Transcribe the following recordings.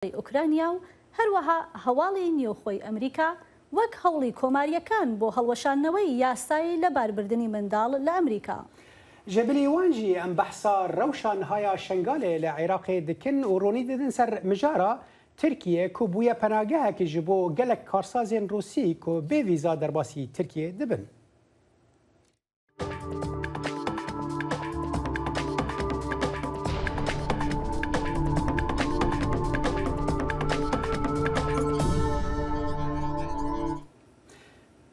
ئۆکرانیا و هەروەها هەواڵی نێوخۆی ئەمریکا وەک هەوڵی کۆمارییەکان بۆ هەڵوەشاندنەوەی یاسای لەباربردنی منداڵ لە ئەمریکا. Ji bilî wan jî em behsa rewşa niha ya Şengalê li Iraqê dikin û ronî didin ser mijara Tirkiye ku bûye penagehek ji bo gelek karsazên Rûsî ku bê vîza derbasî Tirkiyê dibin.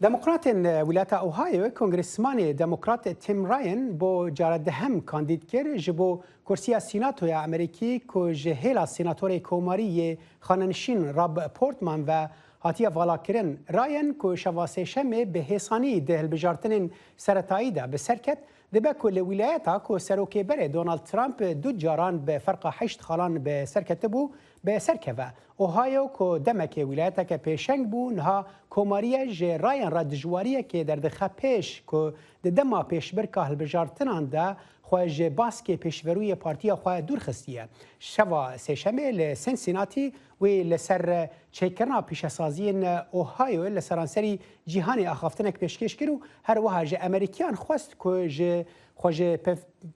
Demokratên wîlayeta Ohioyê Kongresmanê Demokrat Tim Ryan bo cara dehem kandîd kir ji bo kursiya Sînatoya Amerîkî ku ji hêla Sînatorê Komarî yê xanenişîn Rob Portman ve Hatiye valakirin. Ryan ku şeva Sêşemê bi hêsanî di hilbijartinên seretayî de bi ser ket, dibe ku li wîlayeta ku Serokê berê Donald Trump du caran bi ferqa heşt xalan bi ser ketibû, bi ser keve. Ohio ku demekê wîlayeteke pêşeng bû, niha komariye ji Ryan re dijwariyekê derdixe pêş ku di dema pêşbirka hilbijartinan de xwe ji baskê pêşverûyê partiya xwe dûr xistiye. Şeva Sêşemê li Cincinnati Wê li ser çêkirina pîşesaziyên Ohioyê li seranserî cîhanê axaftinek pêşkêş kir û her wiha ji Amerîkiyan xwest ku ji xwe ji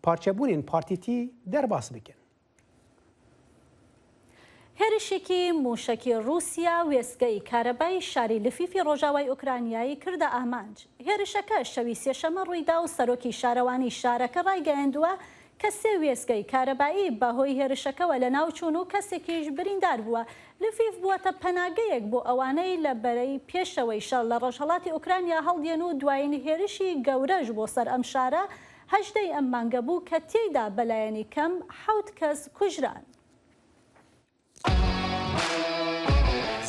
parçebûnên partîtî derbas bikin. هێرشێکی مووشەکی ڕووسیا وێستگەی کارەبای شاری لفیفی ڕۆژاوای ئۆکرانیای کردە ئامانج. هێرشەکە شەوی سێشەممە ڕوویدا و سەرۆکی شارەوانی شارەکە ڕایگەیاندووە کە سێ وێستگەی کارەبایی بەهۆی هێرشەکەوە لەناوچوون و کەسێکیش بریندار بووە. لڤیڤ بووەتە پەناگەیەک بۆ ئەوانەی لە بەرەی پێشەوەی شەڕ لە ڕۆژهەڵاتی ئۆکرانیا هەڵدێن و دوایین هێرشی گەورەش بۆ سەر ئەم شارە 18 ی ئەم مانگە بوو کە تێیدا بەلایەنی کەم حەوت کەس کوژران.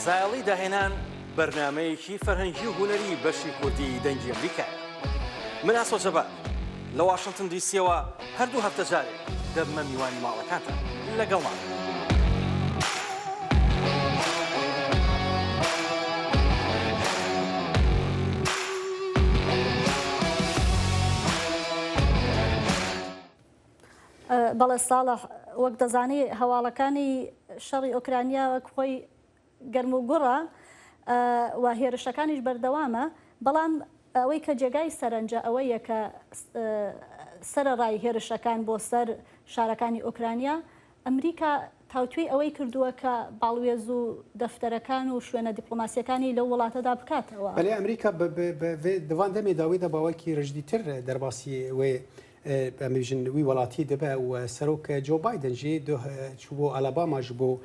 زایەڵی داهێنان بەرنامەیەکی فەرهەنگی و هونەری بەشی کوردی دەنگی ئەمریکایە. من ئاسۆ جەبار لە واشنتن دیسیەوە هەردوو هەفتە جارێک دەبمە میوانی ماڵەکانتان لەگەڵمان. بەڵێ ساڵح، وەک دەزانی هەواڵەکانی شەڕی ئۆکرانیا وەک خۆی گەرم و گوڕە و هێرشەکانیش بەردەوامە، بەڵام ئەوەی کە جێگای سەرنجە ئەوەیە کە سەرەڕای هێرشەکان بۆ سەر شارەکانی ئۆکرانیا، ئەمریکا تاوتوێی ئەوەی کردووە کە باڵوێز و دەفتەرەکان و شوێنە دیپلۆماسییەکانی لەو وڵاتەدا بکاتەوە. بەلێ ئەمریکا di van demê dawî de bawekî rijdîtir derbasî wê em bêjin wî welatî dibe û Serok Joe Biden jî duh çûbû Alabama ji bo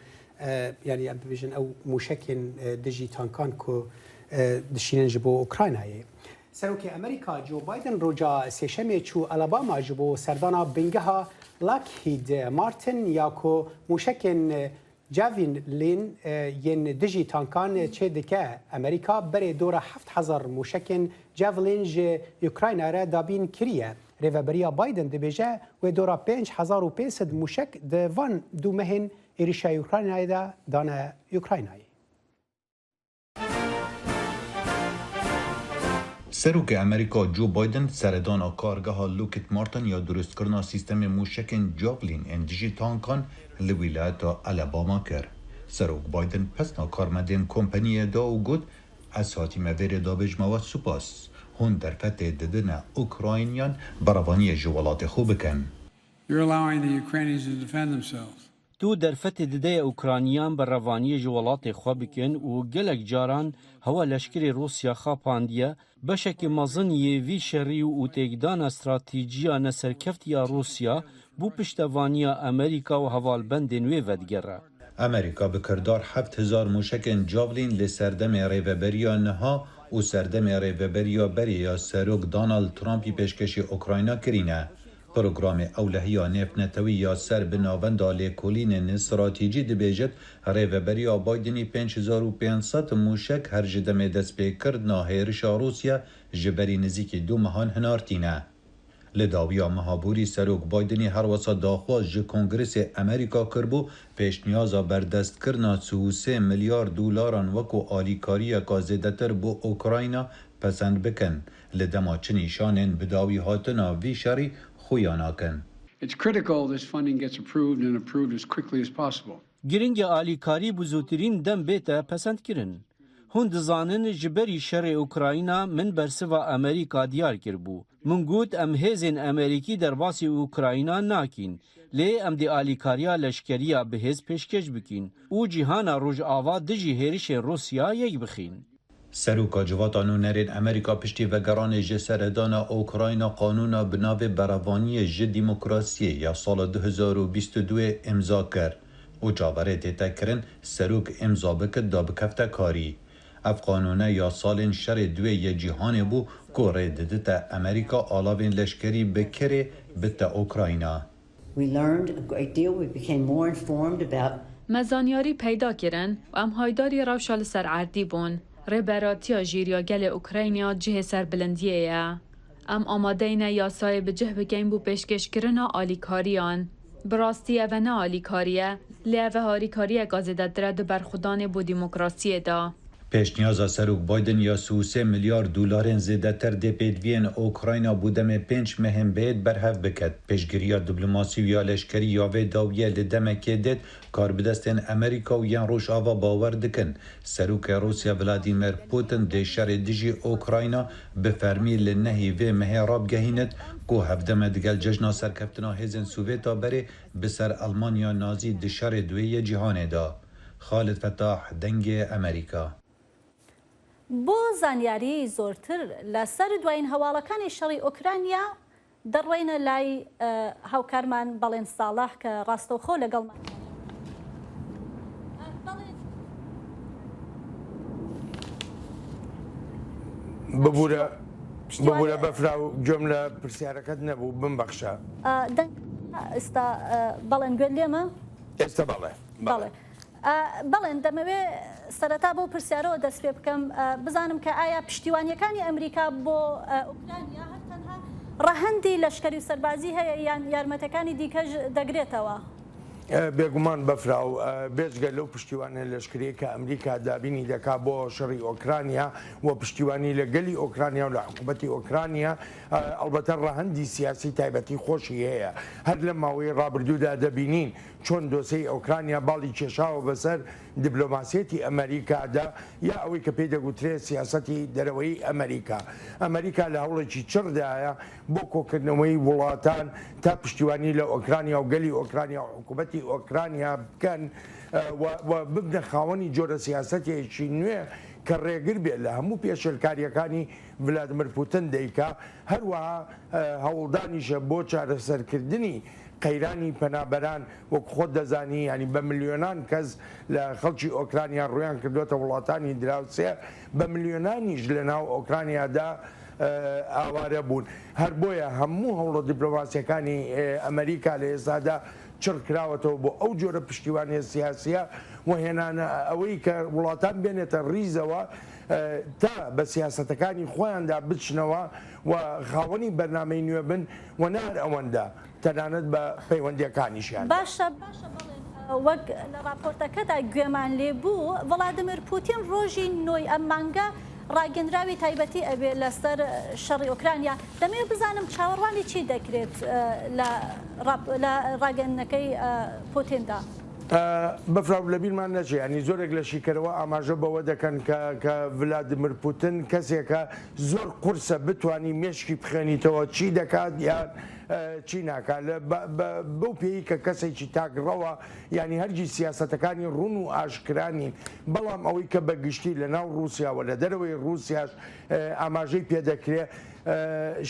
yanî em bibêjin ew mûşekên dijî tankan ku dişînin ji bo Ukraynayê. Serokê Amerîka Joe Biden roja Sêşemê çû Alabama ji bo serdana bingeha Lockheed Martin ya ku mûşekên Javelin yên dijî tankan çêdike. Amerîka berê dora 7000 mûşekên Javelin ji Ukrayna re dabîn kiriye. Rêveberiya Biden dibêje wê dora 5500 mûşek di van du mehên êrişa Ukraynayê de dane Ukraynayê. Serokê Amerîka Joe Biden seredana kargeha Lockheed Martin ya dirustkirina sîstemê mûşekên Javelin ên dijî tankan li wîlayeta Alabama kir. Serok Biden pesna karmendên kompaniyê da û got, Ez hatime vêrê dabêjme we supas. Hûn derfetê didine Ukrayniyan berevaniyê ji welatê xwe bikin. You're allowing the Ukrainians to defend themselves. Tu derfetê dideye Ukraniyan bi revaniyê ji welatê xwe bikin û gelek caran hewa leşkerê Rûsya xapandiye, beşekî mezin yê vî şerî û têkdana stratîjiya neserkeftî ya Rûsya bo piştevaniya Amerîka û hevalbendên wê vedigere. Amerîka bi kirdar 7000 mûşekên Javelin li serdemê rêveberiya niha û serdemê rêveberiya berê ya Serok Donald Trumpî pêşkêşî Ukrayna kirîne. Programê ewlehiya nêvnetewî ya ser bi navenda lêkolînên stratejî dibêjit rêveberiya Bidenî 5500 mûşek her ji demê destpêkirina hêrişa Rûsya ji berî nizîkî du mehan hinartîne. Li dawiya meha borî Serok Bidenî her wisa daxwaz ji Kongresê Amerîka kiribû pêşniyaza berdestkirina 33 milyar dolaran wekû alîkariyeka zêdetir bo Ukrayna pesend bikin. Li dema çi nîşanên bi dawî hatina vî şerî xuya nakin. It's critical this funding gets approved and approved as quickly as possible. Giring e alîkarî bi zûtirîn dem bête pesendkirin. Hûn dizanin ji berî şerê Ukrayna min bersiva Amerîka diyar kiribû. Min got em hêzên Amerîkî derbasî Ukrayna nakîn, lê em dê alîkariya leşkeriya bihêz pêşkêş bikîn û cîhana Rojava dijî hêrişên Rûsya yek bixîn. Seroka Civata Nûnerên Amerîka piştî vegeranê ji seredana Ukrayna qanûna bi navê Berevaniyê ji Demokrasiyê ya sala 2022 îmza kir û çaverê tête kirin serok îmza bike da bikevte karî. Ev qanûne ya salên şerê duê yê cîhanê bû ku rê didite Amerîka alavên leşkerî bi kirê bite Ukrayna. We learned a great deal. We became more informed about Me zanyarî peyda kirin û em haydarî rewşa li ser erdî bûn. Rêberatiya jîriya gelê Ukrayna cihê serbilindiyê ye. Em amadeyî ne yasayê bi cih bikin bo pêşkêşkirina alîkariyan. Bi rastî ev e ne alîkarî ye, lê ev e harîkariyeka zêdetir e di berxwedanê bo demokrasiyê de. Pêşniyaza Serok Biden ya 33 milyar dolarên zêdetir dê pêdiviyên Ukrayna bo demê 5 mehên bêt berhev biket. Pêşgiriya diplomasî û ya leşkerî ya vê dawiyê li demekê dêt karbidestên Amerîka û yên Rojava bawer dikin. Serokê Rûsya Vladimir Putin dê şerê dijî Ukrayna bi fermî li nehî vê mehê rabgehînet ku hevdeme digel cejna serkeftina hêzên Sovyeta berê bi ser Almanya Nazî di şerê duê yê cîhanê de. Xalid Fetah, Dengê Amerîka. بۆ زانیاری زۆرتر لەسەر دوایین هەواڵەکانی شەڕی ئۆکرانیا دەڕۆینە لای هاوکارمان بەڵێن ساڵح کە ڕاستەوخۆ لەگەڵمان. ببورە ببورە بەفرا و گوێم لە پرسیارەکەت نەبوو بمبەخشە. دەنگ ئێستا بەڵێن گوێت لێمە؟ ئێستا بەڵێ. بەڵێ. بەڵێن دەمەوێ سەرەتا بۆ پرسیارەوە دەست پێ بکەم بزانم کە ئایا پشتیوانیەکانی ئەمریکا بۆ ئۆکرانیا هەر تەنها ڕەهەندی لەشکەری و سەربازی هەیە یان یارمەتەکانی دیکەش دەگرێتەوە؟ بێگومان بەفرا و بێجگە لەو پشتیوانە لەشکریە کە ئەمریکا دابینی دەکا بۆ شەڕی ئۆکرانیا و پشتیوانی لە گەلی ئۆکرانیا و لە حکوومەتی ئۆکرانیا، ئەڵبەتە ڕەهەندی سیاسی تایبەتی خۆشی هەیە. هەر لەم ماوەی ڕابردوودا دەبینین چۆن دۆسێی ئۆکرانیا باڵی کێشاوە بەسەر دیپلۆماسیەتی ئەمریکادا یا ئەوەی کە پێی دەگوترێت سیاسەتی دەرەوەی ئەمریکا. ئەمریکا لە هەوڵێکی چڕدایە بۆ کۆکردنەوەی وڵاتان تا پشتیوانی لە ئۆکرانیا و گەلی ئۆکرانیا و حکوومەتی ئۆکرانیا بکەن و ببنە خاوەنی جۆرە سیاسەتێکی نوێ کە ڕێگر بێت لە هەموو پێشێلکارییەکانی ڤلادیمیر پوتن دەیکا. هەروەها هەوڵدانیشە بۆ چارەسەرکردنی قەیرانی پەنابەران. وەک خۆت دەزانی یانی بە ملیۆنان کەس لە خەڵکی ئۆکرانیا ڕوویان کردووەتە وڵاتانی دراوسێ، بە ملیۆنانیش لە ناو ئۆکرانیادا ئاوارە بوون. هەر بۆیە هەموو هەوڵە دیپلۆماسیەکانی ئەمریکا لە ئێستادا چڕ کراوەتەوە بۆ ئەو جۆرە پشتیوانیە سیاسیە و هێنانە ئەوەی کە وڵاتان بێنێتە ڕیزەوە تا بە سیاسەتەکانی خۆیاندا بچنەوە و خاوەنی بەرنامەی نوێ بن و نە هەر ئەوەندە تەنانەت بە پەیوەندیەکانیشیاندا. باشە باشە بەڵێن وەک لە ڕاپۆرتەکەدا گوێمان لێ بوو ڤلادیمیر پوتین ڕۆژی نۆی ئەم مانگە ڕاگەندراوی تایبەتی ئەبێ لەسەر شەڕی ئۆکرانیا. دەمەوێت بزانم چاوەڕوانی چی دەکرێت لە لە ڕاگەندنەکەی پوتیندا؟ بەفراو لەبیرمان نەچێ ینی زۆرێک لە شیکەرەوە ئاماژە بەوە دەکەن کە کە ڤلادیمیر پوتن کەسێکە زۆر قورسە بتانی مێشکی بخوێنیتەوە چی دەکات یان چی ناکات بەو پێی کە کەسێکی تاکڕەوە، یانی هەرگیز سیاسەتەکانی ڕوون و ئاشکرا نین. بەڵام ئەوەی کە بە گشتی لە ناو ڕووسیا و لە دەرەوەی ڕووسیاش ئاماژەی پێدەکرێ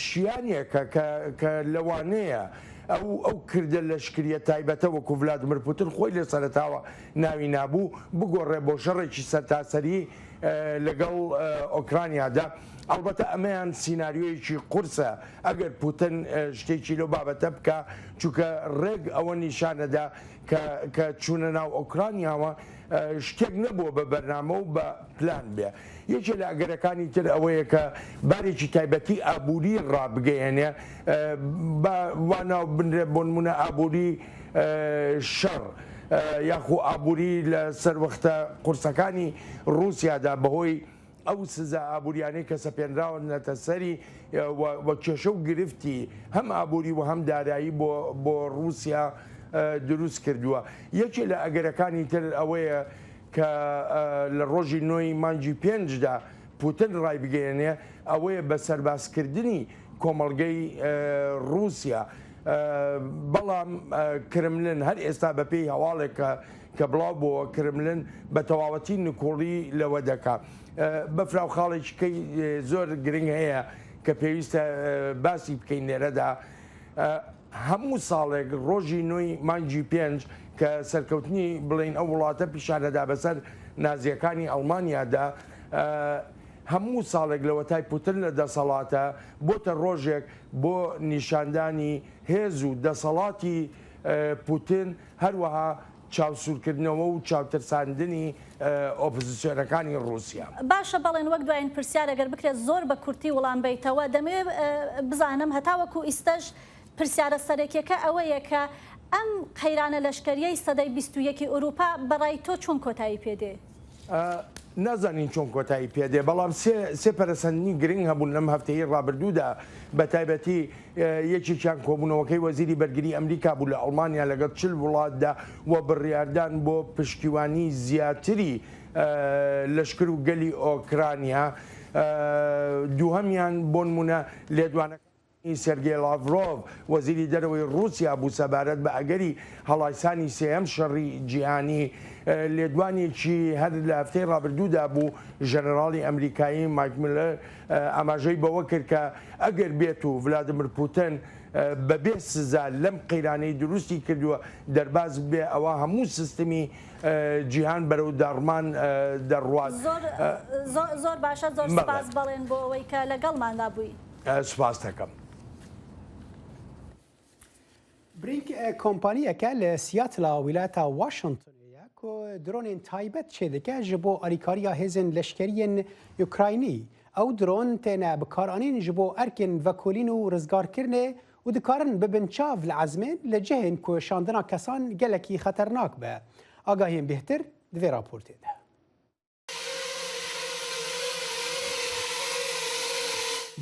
شیانێکە کە کە لەوانەیە ئەو ئەو کردە لەشکریە تایبەتە وەکو ڤلادیمیر پوتن خۆی لە سەرەتاوە ناوی نابوو بگۆڕێ بۆ شەڕێکی سەرتاسەری لەگەڵ ئۆکرانیادا. ئەڵبەتە ئەمەیان سیناریۆیەکی قورسە ئەگەر پوتن شتێکی لەو بابەتە بکا، چونکە ڕێک ئەوە نیشانەدا کە کە چوونە ناو ئۆکرانیاوە شتێک نەبووە بە بەرنامە و بە پلان بێ. یەکێ لە ئەگەرەکانی تر ئەوەیە کە بارێکی تایبەتی ئابووری ڕابگەیەنێ، با وا ناو بنرێ بۆ نموونە ئابووری شەڕ یاخو ئابووری لە سەروەختە قورسەکانی ڕووسیادا بەهۆی ئەو سزا ئابووریانەی کە سەپێنراونەتە سەری و کێشە و گرفتی هەم ئابووری و هەم دارایی بۆ بۆ ڕووسیا دروست کردووە. یەکێ لە ئەگەرەکانی تر ئەوەیە کە لە ڕۆژی نۆی مانگی پێنجدا پوتن ڕایبگەیەنێ ئەوەیە بە سەربازکردنی کۆمەڵگەی ڕووسیا بەڵام کرملن هەر ئێستا بەپێی هەواڵێک کە کە بڵاو بۆوە کرملن بە تەواوەتی نکوڵی لەوە دەکا. بەفراو خاڵێکی کەی زۆر گرنگ هەیە کە پێویستە باسی بکەین لێرەدا هەموو ساڵێک ڕۆژی نۆی مانگی پێنج کە سەرکەوتنی بڵێین ئەو وڵاتە پیشانەدا بەسەر نازیەکانی ئەڵمانیادا هەموو ساڵێک لەوەتای پوتن لە دەسەڵاتە بۆتە ڕۆژێک بۆ نیشاندانی هێز و دەسەڵاتی پوتن هەروەها چاوسوورکردنەوە و چاوترساندنی ئۆپزسیۆنەکانی ڕووسیا. باشە بەڵێن وەک دواین پرسیار ئەگەر بکرێت زۆر بە کورتی وڵام بەیتەوە دەمەوێت بزانم هەتاوەکو ئیستەش پرسیارە سەرەکیەکە ئەوەیە کە ئەم قەیرانە لەشکەریەی سەدەی 21 ئوروپا بەڕای تۆ چۆن کۆتایی پێ دێ؟ نازانین چۆن کۆتایی پێدێ، بەڵام سێ پەرەسەندنی گرنگ هەبوون لەم هەفتەیەی ڕابردوودا، بەتایبەتی یەکێکیان کۆبوونەوەکەی وەزیری بەرگری ئەمریکا بوو لە ئەڵمانیا لەگەڵ 40 وڵاتدا و بڕیاردان بۆ پشتیوانی زیاتری لەشکر و گەلی ئۆکرانیا، دووهەمیان بۆنمونە لێدوانەکانی سێرگێ لاڤرۆڤ، وەزیری دەرەوەی ڕووسیا بوو سەبارەت بە ئەگەری هەڵایسانی سێیەم شەڕی جیهانی، لێدوانێکی هەر لە هەفتەی ڕابردوودا بوو، ژەنەراڵی ئەمریکایی مایک میلەر ئاماژەی بەوە کرد کە ئەگەر بێت و ڤلادیمیر پوتن بەبێ سزا لەم قەیرانەی دروستی کردووە دەرباز ببێ ئەوا هەموو سیستمی جیهان بەرەو داڕمان دەڕوات. زۆر باشە، زۆر سوپاس بەڵێن بۆ ئەوەی کە لەگەڵماندا بووی. سوپاست دەکەم. Brink kompaniyeke li Seattle wîlayeta Washingtonê ye ku dronên taybet çêdike ji bo alîkariya hêzên leşkeriyên Ukraynî. Ew dron têne bikaranîn ji bo erkên vekolîn û rizgarkirinê û dikarin bibin çav li ezmên li cihên ku şandina kesan gelekî xeternak be. Agahiyên bêhtir di vê raportê de.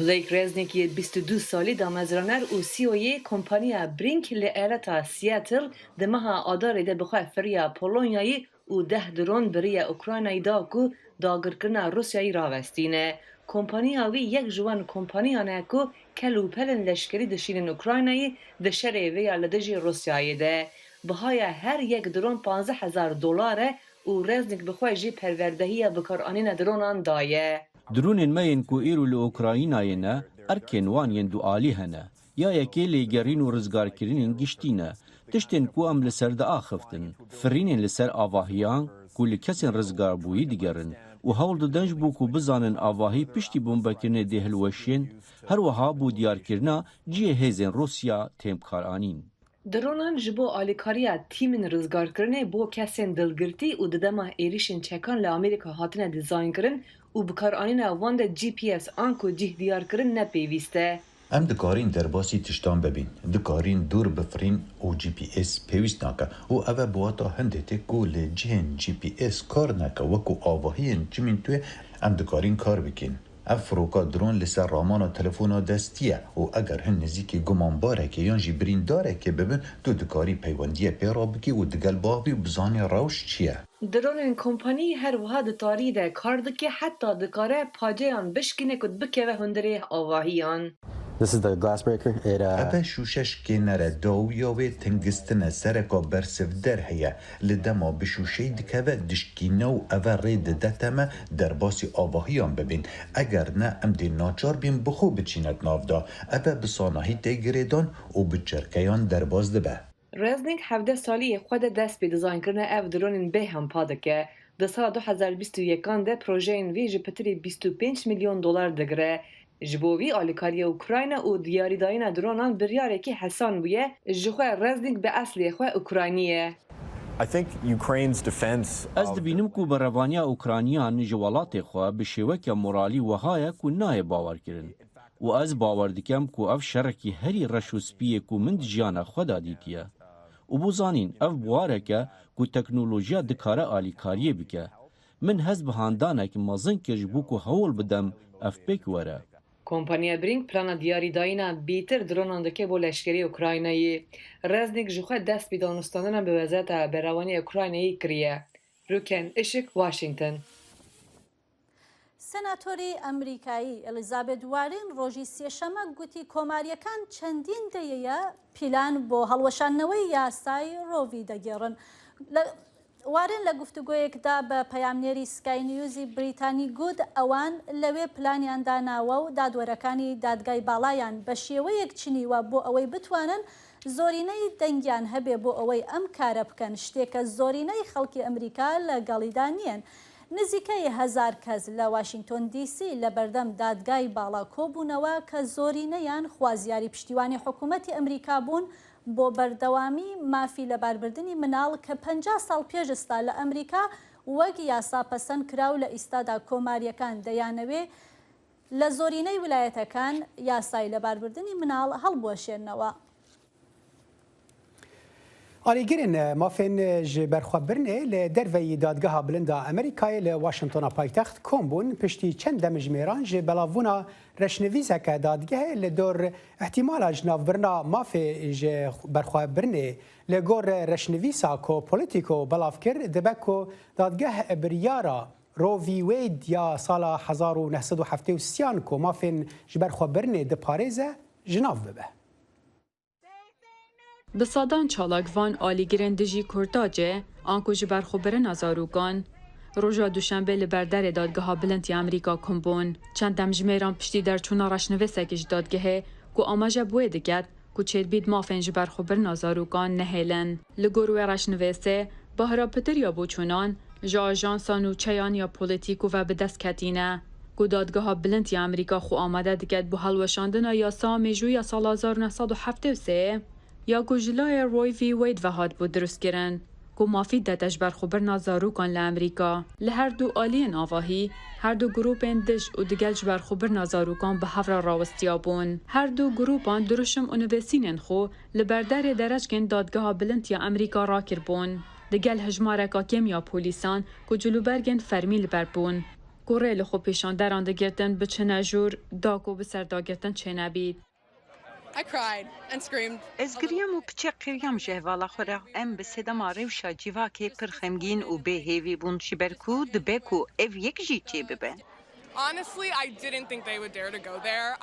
Blake Resnick yê 22 salî damezraner û CEOyê kompaniya Brink li eyaleta Seattle di meha Adarê de bi xwe firiya Polonyayê û deh dron biriye Ukraynayê da ku dagirkirina Rûsyayê rawestîne. Kompaniya wî yek ji wan kompaniyan e ku kel û pelên leşkerî dişînin Ukraynayê di şerê vê ya li dijî Rûsyayê de. Bihaya her yek dron 15,000 dolar e û Resnick bi xwe jî perwerdehiya bikaranîna dronan daye. Dronên me yên ku îro li Ukraynayê ne, erkên wan yên dualî hene. Ya yekê lêgerîn û rizgarkirinên giştî ne. Tiştên ku em li ser diaxiftin, firînên li ser avahiyan ku li kesên rizgarbûyî digerin û hewl didin ji bo ku bizanin avahî piştî bombekirinê dê hilweşiyên, her wiha bo diyarkirina cihê hêzên Rûsya tên bikaranîn. Dronan ji bo alîkariya tîmên rizgarkirinê bo kesên dilgirtî û di dema êrişên çekan li Amerîka hatine dîzaynkirin û bikaranîna wan de GPS an ku cih diyarkirin ne pêwîst e. Em dikarîn derbasî tiştan bibîn, dikarîn dûr bifirîn û GPS pêwîst nake û ev e bi wata hindê tê ku li cihên GPS kar neke wekû avahiyên çimîntoyê em dikarîn kar bikîn. Ev firoka dron li ser ramana telefona destî ye û eger hin nêzîkî gumanbarekê yan jî birîndarekê bibin tu dikarî peywendiyê pê re bikî û digel bavî û bizanî rewş çi ye. Dronên kompanî her wiha di tarî de kar dike heta dikare paceyan bişkîne ku bikeve hundirê avahiyan. Ev e şûşe şikêner e, dawiya wê tingistine, sereka bersivder heye. Li dema bi şûşeyî dikeve dişkîne û ev e rê dide te me derbasî avahiyan bibîn. Eger ne em dê naçar bîn bi xwe biçîne di nav de. Ev e bi sanahî tê girêdan û bi çirkeyan derbas dibe. Resnick 17 saliyê xwe de dest bi dizaynkirina ev dronên bê hempa dike. Di sala 2021 de projeyên wî ji pitirî 25 milyon dolar digire. Ji bo wî alîkariya Ukrayna û diyarîdayîna dronan biryarekî hesan bûye, ji xwe Resnick bi eslê xwe Ukraynî ye. Ez dibînim ku berevaniya Ukrayniyan ji welatê xwe bi şêweke moralî wiha ye ku nayê bawerkirin. Û ez bawer dikim ku ev şerekî herî reş û spî ye ku min di jiyana xwe de dîtiye. Û bo zanîn ev buwarek e ku teknolojiya dikare alîkariyê bike. Min hest bi handanek mezin kir ji bo ku hewl bidem ev pêk were. Kompaniya Brink plana diyarîdayîna bêtir dronan dike bo leşkerê Ukraynayê. Reznik ji xwe dest bi danûstandina bi Wezareta Berevanî Ukraynayê kiriye. Rûken Işik, Washington. سێناتۆری ئەمریکایی ئێلیزابێت وارین ڕۆژی سێشەمە گوتی کۆمارییەکان چەندین دەیەیە پیلان بۆ هەڵوەشاندنەوەی یاسای ڕۆ ڤی دەگێڕن. وارن لە گفتوگۆیەکدا بە پەیامنێری سکای نیوزی بریتانی گوت ئەوان لەوێ پلانیان داناوە و دادوەرەکانی دادگای باڵایان بە شێوەیەک چنیوە بۆ ئەوەی بتوانن زۆرینەی دەنگیان هەبێ بۆ ئەوەی ئەم کارە بکەن، شتێک کە زۆرینەی خەڵکی ئەمریکا لەگەڵیدا نییەن. نزیکەی هەزار کەس لە واشینگتۆن دی سی لە بەردەم دادگای باڵا کۆبوونەوە کە زۆرینەیان خوازیاری پشتیوانی حکومەتی ئەمریکا بوون بۆ بەردەوامی مافی لەباربردنی مناڵ کە 50 ساڵ پێش ئستا لە ئەمریکا وەک یاسا پەسەند کرا و لە ئیستادا کۆمارییەکان دەیانەوێ لە زۆرینەی ولایەتەکان یاسای لەباربردنی مناڵ هەڵبوەشێننەوە. Alîgirên mafên ji berxwebirinê li derveyî Dadgeha Bilind a Amerîkayê li Washingtona paytext kom bûn piştî çend demjimêran ji belavbûna reşnivîseke dadgehê li dor îhtîmala ji navbirina mafê ji berxwebirinê li gor reşnivîsa ku Politico belav kir dibe ku dadgeh biryara Roe v. Wade ya sala 1973 an ku mafên ji berxwebirinê diparêze ji nav bibe. Bi sedan çalakvan alîgirên dijî Kurtacê anku ji berxwebirina zarokan, roja Duşembê li ber derê Dadgeha Bilind ya Amerîka kom bûn. Çend demjimêran piştî derçûna reşnivîsekê ji dadgehê ku amaje bi wê diket ku çêdibît mafên ji berxwebirina zarokan nehêlin. Li gor wê reşnivîsê, bahra pitir ya boçûnan ji ajansa nûçeyan ya Politico ve bi dest ketîne ku Dadgeha Bilind ya Amerîka xwe amade diket bo hilweşandina yasa mêjûya sala 1973 ya ku ji layê Roe v. Wade ve hatibû dirustkirin ku mafî dete ji berxwebirina zarokan li Amerîka. Li her du aliyên avahî, her du grûpên dij û digel ji berxwebirina zarokan bi hev re rawestiyabûn. Her du grûpan dirûşm û nivîsînên xwe li ber derê dereckên Dadgeha Bilind ya Amerîka rakiribûn. Digel hejmareka kêm ya polîsan ku cilûbergên fermî li ber bûn ku rê li xwepêşanderan digirtin biçine jûr da ku bi serdagirtin çênebît. Ez giriyam û piçek qîriyam ji hevala xwe re. Em bi sedema rewşa civakê pir xemgîn û bêhêvî bûn ji ber ku dibe ku ev yek jî çêbibe.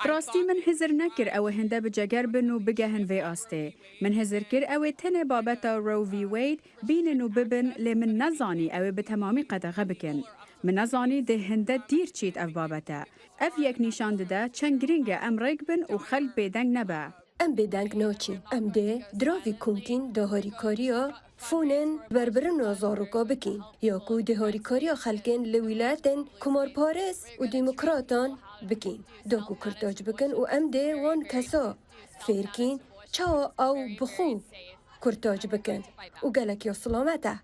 Bi rastî min hizir nekir ew ê hinde bi ceger bin û bigehin vê astê. Min hizir kir ew ê tenê babeta Roe v. Wade bînin û bibin lê min nezanî ew ê bi temamî qedexe bikin. Min nezanî dê hinde dîr çît ev babete. Ev yek nîşan dide çend girîng e em rêk bin û xelk bêdeng nebe. Em bêdeng naçîn. Em dê diravî komkîn da harîkariya fonên berbirina zaroka bikîn ya ku dê harîkariya xelkên li wîlayetên komarparêz û demokratan bikîn da ku kurtac bikin û em dê wan kesa fêrkîn çawa ew bi xwe kurtac bikin û gelek ya silamet e.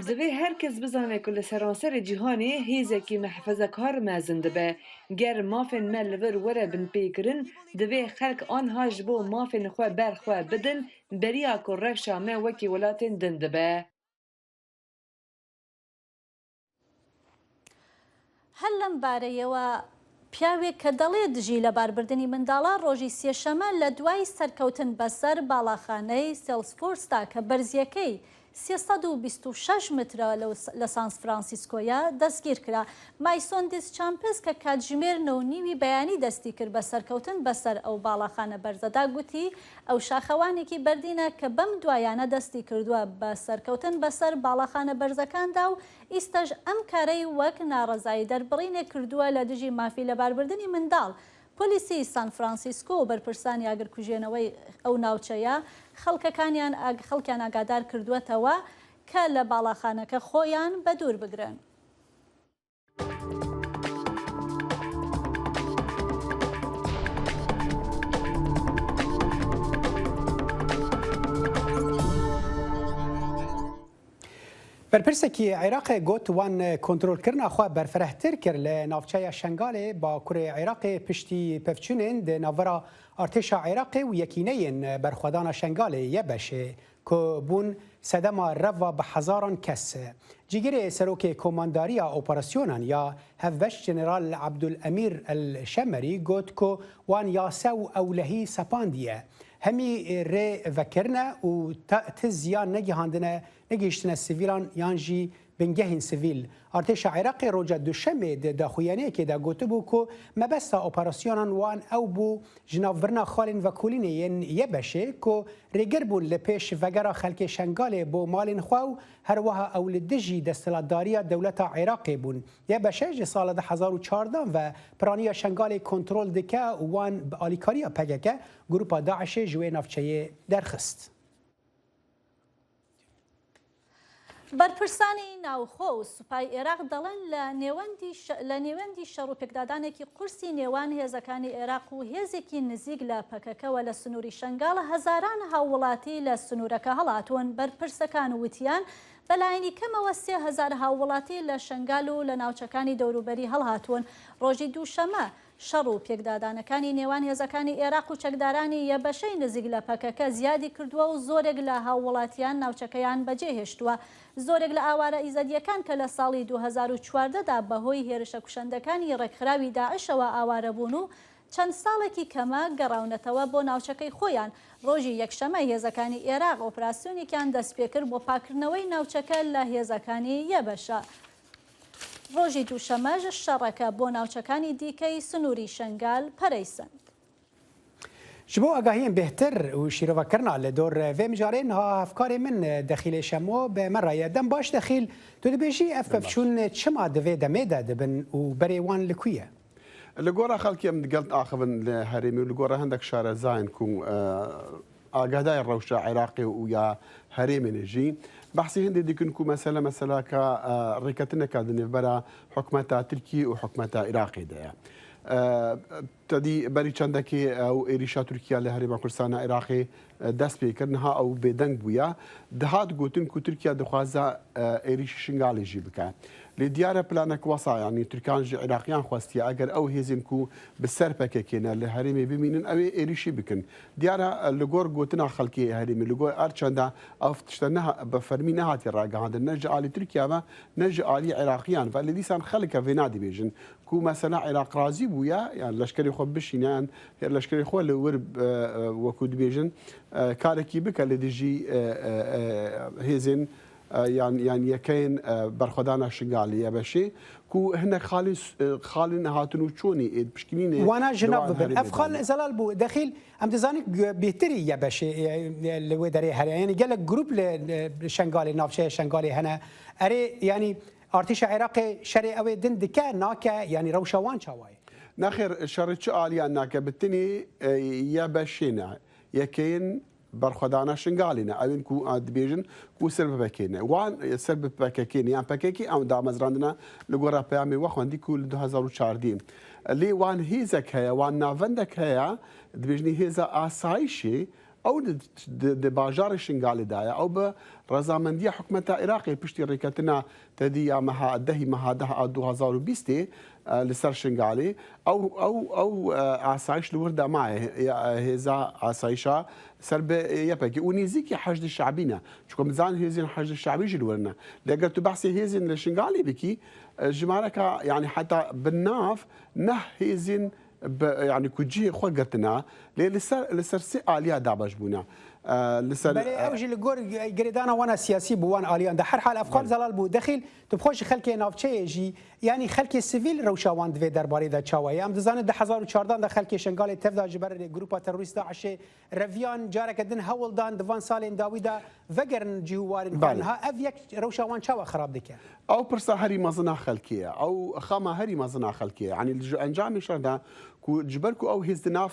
Divê her kes bizane ku li seranserê cîhanê hêzekî mihafezekar mezin dibe. Ger mafên me li vir were binpêkirin, divê xelk anha ji bo mafên xwe ber xwe bidin beriya ku rewşa me wekî welatên din dibe. هەر لەم بارەیەوە پیاوێک کە دەڵێ دژی لەباربردنی منداڵان ڕۆژی سێشەمە لە دوای سەرکەوتن بەسەر باڵاخانەی سێڵسفۆرسدا کە بەرزییەکەی 326 مترە لە سان فرانسیسکۆیە دەستگیرکرا. مایسۆن دیسچامپس کە کاتژمێر نۆ و نیوی بەیانی دەستی کرد بە سەرکەوتن بەسەر ئەو باڵاخانە بەرزەدا گوتی ئەو شاخەوانێکی بەردینە کە بەم دوایانە دەستی کردووە بە سەرکەوتن بەسەر باڵاخانە بەرزەکاندا و ئیستەش ئەم کارەی وەک ناڕەزایی دەربڕینێک کردووە لە دژی مافی لەباربردنی منداڵ. پۆلیسی سان فرانسیسکۆ و بەرپرسانی ئاگرکوژێنەوەی ئەو ناوچەیە خەڵکەکانیان خەڵکیان ئاگادار کردووەتەوە کە لە باڵاخانەکە خۆیان بەدوور بگرن. Berpirsekî Iraqê got wan kontrolkirina xwe berfirehtir kir li navçeya Şengalê bakurê Iraqê piştî pevçûnên di navbera artêşa Iraqê û yekîneyên berxwedana Şengalê YBŞ'ê. ku bûn sedema reva bi hezaran kes. Cîgirê Serokê Komandariya Operasyonan ya Hevbeş General Ebdulemîr El Şemerî got ku wan yase û ewlehî sepandiye. Hemî rê vekirine û ti ziyan negihandine negihiştine sivîlan yan jî bingehên sivîl. Artêşa Iraqê roja Duşemê di daxuyaniyekê de gotibû ku mebesta operasyonan wan ew bû ji navbirina xalên vekolînê yên YBŞ'ê ku rêgir bûn li pêş vegera xelkê Şengalê bo malên xwe û herwiha ew li dijî desthilatdariya dewleta Iraqê bûn. YBŞ ji sala 2014 ve piraniya Şengalê kontrol dike û wan bi alîkariya pkk grûpa DAIŞ'ê ji wê navçeyê derxist. بەرپرسانی ناوخۆ و سوپای ئێراق دەڵێن لە نێوەندی لە نێوەندی شەڕ و پێکدادانێکی قورسی نێوان هێزەکانی ئێراق و هێزێکی نزیک لە پەکەکەوە لە سنووری شەنگاڵ هەزاران هاووڵاتی لە سنوورەکە هەڵاتوون بەرپرسەکان وتیان بەلایەنی کەمەوە 3000 هاووڵاتی لە شەنگال و لە ناوچەکانی دەوروبەری هەڵهاتوون ڕۆژی دووشەمە شەڕ و پێکدادانەکانی نێوان هێزەکانی ئێراق و چەکدارانی یەبەشەی نزیک لە پەکەکە زیادی کردووە و زۆرێک لە هاووڵاتیان ناوچەکەیان بەجێهێشتووە. زۆرێک لە ئاوارە ئیزەدییەکان کە لە ساڵی 2014 دا بەهۆی هێرشە کوشەندەکانی ڕێکخراوی داعشەوە ئاوارەبوون و چەند ساڵێکی کەمە گەڕاونەتەوە بۆ ناوچەکەی خۆیان، ڕۆژی یەکشەمە هێزەکانی ئێراق ئۆپراسیۆنێکیان دەستپێکرد بۆ پاککردنەوەی ناوچەکە لە هێزەکانی یەبەشە. ڕۆژی دووشەمەش شەڕەکە بۆ ناوچەکانی دیکەی سنووری شنگال پەرەی سەند. Ji bo agahiyên bêhtir û şîrovekirina li dor vê mijarê niha hevkarê min Dexîlê Şemo bi me re ye. Dem baş Dexîl, tu dibêjî ev pevçûn çima di vê demê de dibin û berê wan li ku ye? Li gora xelkê em digel diaxivin li herêmê û li gora hindek şarezayên ku Agahdarê rewşa Iraqê û ya herêmê ne jî behsê hindê dikin ku mesele meselaka rêketineka di nêvbera hikûmeta Tirkiyê û hikûmeta Iraqê de ye. Tedî berî çendekê ew êrîşa Tirkiya li Herêma Kurdistana Iraqê dest pê kir, niha ew bêdeng bûye. Dihat gotin ku Tirkiya dixwaze êrîşî Şingalê jî bike. Lê diyar e planek wisa yanî Tirkan ji Iraqiyan xwestiye eger ew hêzên ku bi ser PKK'ê ne li herêmê bimînin ew ê êrîşî bikin. Diyar e li gor gotina xelkê herêmê li gor er çende ev tişte bi fermî nehatiye ragihandin ne ji alî Tirkiye ve ne ji alî Iraqiyan ve lê dîsan xelke vê nadibêjin ku mesela Iraq razî bûye yan leşkerê xwe bişîne yan leşkerê xwe li wir wekû dibêjin karekî bike li dijî hêzên yan yan yekeyên berxwedana Şingalê YBŞ'ê ku hinek xalên xalên hatin û çûnê ê pişkinînê Wana ji nav bibin. Ev xal zelal bû. Dexîl em dizanin bêhtirî YBŞ'ê li wê derê heye. Yanî gelek grûp li Şengalê navçeya Şengalê hene. Erê yanî artêşa Iraqê şerê ew ê din dike nake yanî rewşa wan çawa ye? Nexêr şerê çi aliyan nake bi tenê YBŞ'ê ne. Yekeyên Berxwedana Şingalê ne, ew ên ku dibêjin ku ser bi PKK ne. Wan ser bi PKK ne yan PKK ew damezrandina li gora peyamê we xwendî ku li 2014 lê wan hêzek heye, wan navendek heye dibêjinî hêza asayişê ew di bajarê Şingalê de ye. Ew bi rezamendiya hikûmeta Iraqê piştî rêketina Tedî ya meha dehî meha deh a 2020 li ser Şingalê ew ew ew asayîş li wir de maye hêza asayîşa ser bi YPG û nêzîkî Heşdî Şebî ne. Çunku em dizanin hêzên Heşdî Şebî jî li wir ne. Lê eger tu behsê hêzên li Şingalê bikî jimareka yanî heta bi nav neh hêzên Bi yanî ku cihê xwe girtine lê li ser li ser sê aliya dabeş bûne. Li ser Belê ew jî li gor girêdana wan a siyasî bi wan aliyan de. Herhal ev xal zelal bû. Dexîl tu bi xwe ji xelkê navçeyê jî yanî xelkê sivîl rewşa wan di vê derbarê de çawa ye? Em dizanin 2014 de xelkê Şengalê tevda ji ber grûpa terorîst DAIŞ'ê reviyan careke din hewl dan di van salên dawî de vegerin cih û warên xwe. Niha ev yek rewşa wan çawa xerab dike? Ew pirsa herî mezin a xelkê ye. Ew xema herî mezin a xelkê ye. Yanî ji encamê şer de ku ji ber ku ew hêz di nav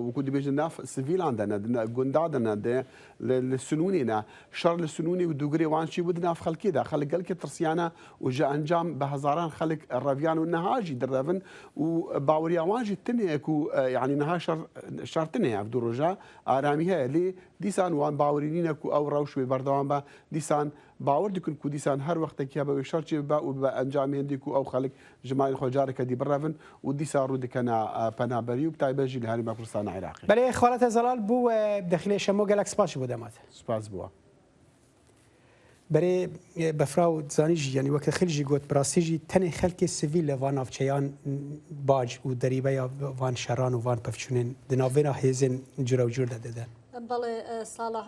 wekû dibêjin nav sivîlan de ne, di gunda de ne, di li Sinûnê ne. Şer li Sinûnê û dûgirê wan çî bû di nav xelkê de. Xelk gelkê tirsiyane û ji encam bi hezaran xelk reviyan û niha jî direvin û baweriya wan jî tune ye ku yanî niha şer şer tune ye ev du roja aramî heye lê دیسان وان باوەری نینە کو ئەو رەوش وێ بەردەوام بە، دیسان باوەر دکن کو دیسان هەر وەختەکی هەبە وێ شەر چێ ببە و ببە ئەنجامی هندی کو ئەو خەلک ji malên xwe careke dî birevin û dîsa rû dikene penaberî û bi taybet jî li Herêma Kurdistana Iraqê. Belê xwala te zelal bû Dexîlê Şemo gelek spas ji bo dema te. Spas bûa. Berê Befra û dizanî jî yanî weke Xil jî got bi rastî jî tenê xelkê sivîl li van navçeyan bac û derîbeya van şeran û van pevçûnên di navbêna hêzên curewcur de didin. Belê Salah,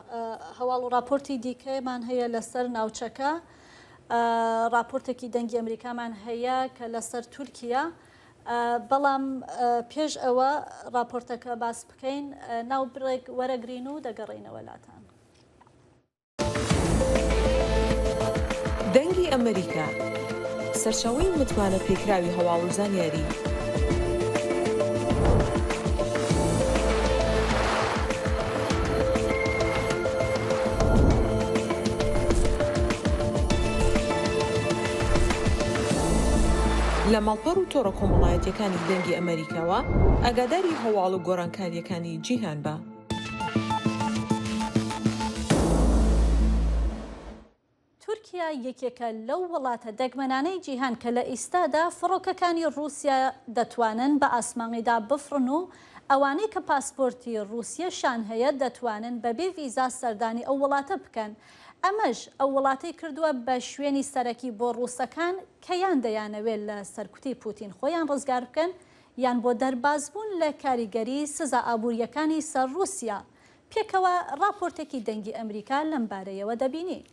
هەواڵ و ڕاپۆرتی دیکەمان هەیە لەسەر ناوچەکە، ڕاپۆرتێکی دەنگی ئەمریکامان هەیە کە لەسەر تورکیا، بەڵام پێش ئەوە ڕاپۆرتەکە باس بکەین ناو بڕێک وەرەگرین و دەگەڕێینەوە لاتان. دەنگی ئەمەریکا، سەرچاوەی متمانە پێکراوی هەواڵ و زانیاری. لە ماڵپەڕ و تۆڕە کۆمەڵایەتیەکانی دەنگی ئەمەریکاوە ئاگاداری هەواڵ و گۆڕانکاریەکانی جیهان بە. تورکیا یەکێکە لەو وڵاتە دەگمەنانەی جیهان کە لە ئیستادا فڕۆکەکانی ڕووسیا دەتوانن بە ئاسمانیدا بفڕن و ئەوانەی کە پاسپۆرتی ڕووسیەشان هەیە دەتوانن بەبێ ڤیزا سەردانی ئەو وڵاتە بکەن. ئەمەش ئەو وڵاتەی کردووە بە شوێنی سەرەکی بۆ ڕووسەکان کە یان دەیانەوێت لە سەرکوتی پوتین خۆیان ڕزگار بکەن یان بۆ دەربازبوون لە کاریگەری سزا ئابوورییەکانی سەر ڕووسیا. پێکەوە ڕاپۆرتێکی دەنگی ئەمریکا لەم بارەیەوە دەبینین.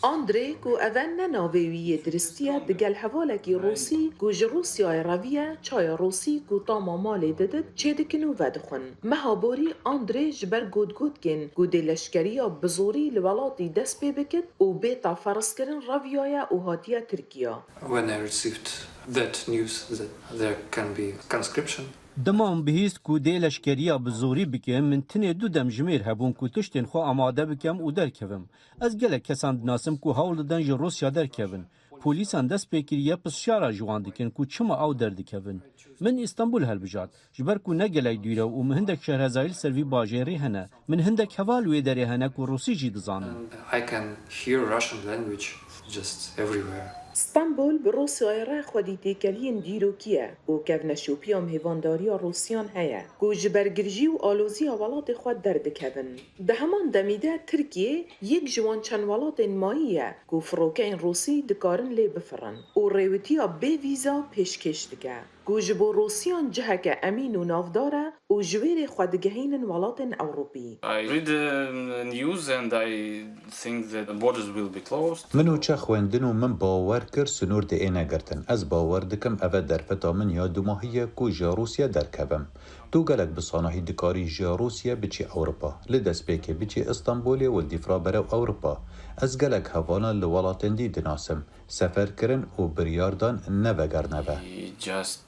ئاندرێ ku eve ne navê wî yê diristî ye digel hevalekî rûsî ku ji Rûsyayê reviye çaya rûsî ku tama malê didit çêdikin û vedixwin. Meha borî Andrê ji ber gotgotkên ku dê leşkeriya bi zorî li welatî dest pê bikit û bêta ferzkirin reviyaye û hatiye Tirkiya. When I received that news that there can be conscription. Dema min bihîst ku dê leşkeriya bi zorî bike, min tenê du demjimêr hebûn ku tiştên xwe amade bikim û derkevim. Ez gelek kesan dinasim ku hewl didin ji Rûsya derkevin. Polîsan dest pê kiriye pirsiyara ji wan dikin ku çima ew derdikevin. Min Îstanbul hilbijart. Ji ber ku ne gelek dûr e û min hindek şehrezayî li ser vî bajêrê hene. Min hindek heval wê derê hene ku rûsî jî dizanin. I can hear Russian language just everywhere. Stenbol bi Rûsyayê re xwedî têkeliyên dîrokî ye û kevneşopiya mêvandariya Rûsiyan heye ku ji ber girjî û aloziya welatê xwe derdikevin. Di heman demî de Tirkiye yek ji wan çend welatên mayî ye ku firokeyên Rûsî dikarin lê bifirin û rêwitiya bê vîza pêşkêş dike. Ku ji bo Rûsiyan ciheke emîn û navdar e û ji wê rê xwe digehînin welatên Ewropî. I read the news and I think that the borders will be closed. Min û çe xwendin û min bawer kir sinûr dê êne girtin. Ez bawer dikim eve derfeta min ya dumahî ye ku ji Rûsye derkevim. Tu gelek bi sanahî dikarî ji Rûsye biçî Ewropa. Li destpêkê biçî Istenbolê û li dîfra berew Ewropa. Ez gelek hevalan li welatên dî dinasim. Sefer kirin û biryar dan ne vegerneve. He just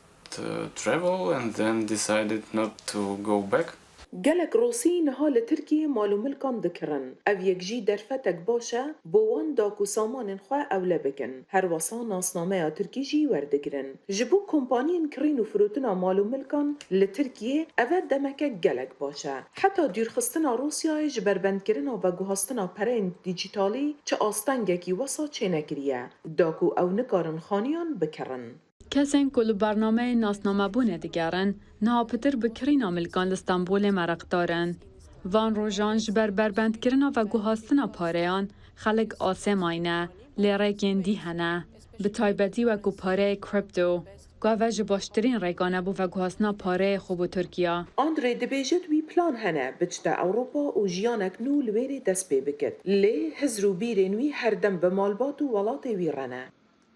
travel and then decided not to go back. Gelek Rûsî niha li Tirkiyeyê mal û milkan dikirin. Ev yek jî derfetek baş e bo wan da ku samanên xwe ewle bikin. Her wisa nasnameya Tirkî jî werdigirin. Ji bo kompaniyên kirîn û firotina mal û milkan li Tirkiyeyê eve demeke gelek baş e. Heta dûrxistina Rûsyayê ji ber bendkirina veguhastina pereyên dîjîtalî çi astengekî wisa çênekiriye da ku ew nikarin xaniyan bikirin. Kesên ku li bernameyên nasnamebûnê digerin, niha pitir bi kirîna milkan li Stenbolê mereqdar in. Van rojan ji ber berbendkirina veguhastina pareyan xelk asê mayne, lê rêkên dî hene. Bi taybetî wekû pareyê kripto. Ku ev ji baştirîn rêkan e bo veguhastina pareyê xwe bo Tirkiya. Andrê dibêjit wî plan hene biçite Ewropa û jiyanek nû li wêrê dest pê bikit. Lê hizr û bîrên wî her dem bi malbat û welatê wî re ne.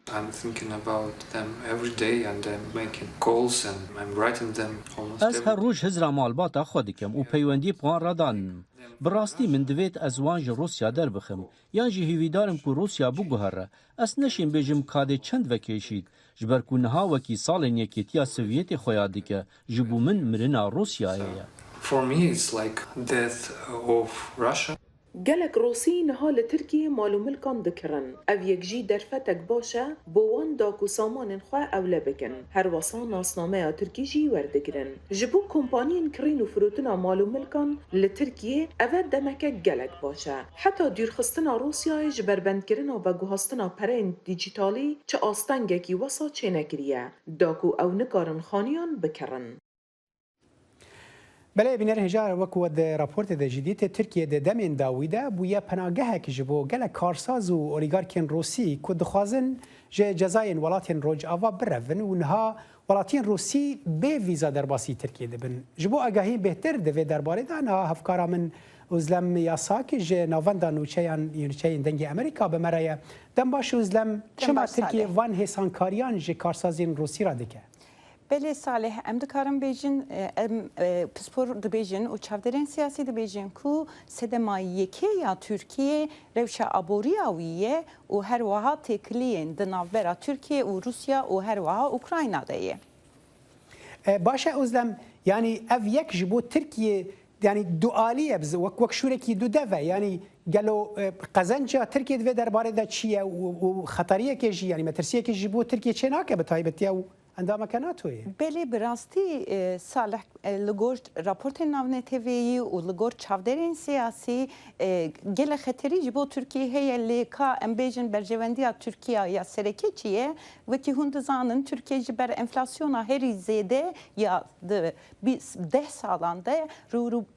I'm thinking about them every day and I'm making calls and I'm writing them almost Ez every her roj hizra malbata xwe dikim û peywendiyê bi wan re daninim. Bi rastî min divêt ez wan ji Rûsya derbixim. Yan jî hêvîdar im ku Rûsya biguhere. Ez neşêm bêjim ka dê çend vekêşît. Ji ber ku niha wekî salên Yekêtiya Sovyetê xwe ya dike, ji bo min mirina Rûsyayê ye. For me it's like death of Russia. Gelek Rûsî niha li Tirkiyê mal û milkan dikirin. Ev yek jî derfetek baş e bo wan da ku samanên xwe ewle bikin. Her wisa nasnameya Tirkî jî werdigirin. Ji bo kompaniyên kirîn û firotina mal û milkan li Tirkiyê ev e demeke gelek baş e. Heta dûrxistina Rûsyayê ji ber bendkirina veguhastina pereyên dîjîtalî çi astengekî wisa çênekiriye da ku ew nikarin xaniyan bikirin. Belê bînerên hêja wek we di raportê de jî dît, Tirkiye di demên dawî de bûye penagehek ji bo gelek karsaz û olîgarkên Rûsî ku dixwazin ji cezayên welatên Rojava birevin û niha welatiyên Rûsî bê vîza derbasî Tirkiyê dibin. Ji bo agahiyên bêhtir di vê derbarê de niha hevkara min Ozlem Yasak ji Navenda Nûçeyan Nûçeyên Dengê Amerîka bi me re ye. Dem baş Ozlem, çima Tirkiye van hêsankariyan ji karsazên Rûsî re dike? Belê Salih, em dikarin bêjin, em pispor dibêjin û çavdêrên siyasî dibêjin ku sedema yekê ya Tirkiyê rewşa aboriya wî ye û her wiha têkiliyên di navbera Tirkiye û Rûsya û her wiha Ukrayna de ye. Baş e Ozlem, yanî ev yek ji bo Tirkiyê yanî dualî ye, wek wek şûrekî du dev e. Yanî gelo qezenca Tirkiyê di vê derbarê de çi ye û xeteriyekê jî yanî metirsiyekê jî ji bo Tirkiyê çênake bi taybetî ew Endameke NATO'yê. Belê bi rastî Salih li gor raportên navneteweyî û li gor çavdêrên siyasî gelek xeterî ji bo Tirkiyê heye lê ka em bêjin berjewendiya Tirkiya ya sereke çi ye? Wekî hûn dizanin Tirkiye ji ber enflasyona herî zêde ya di deh salan de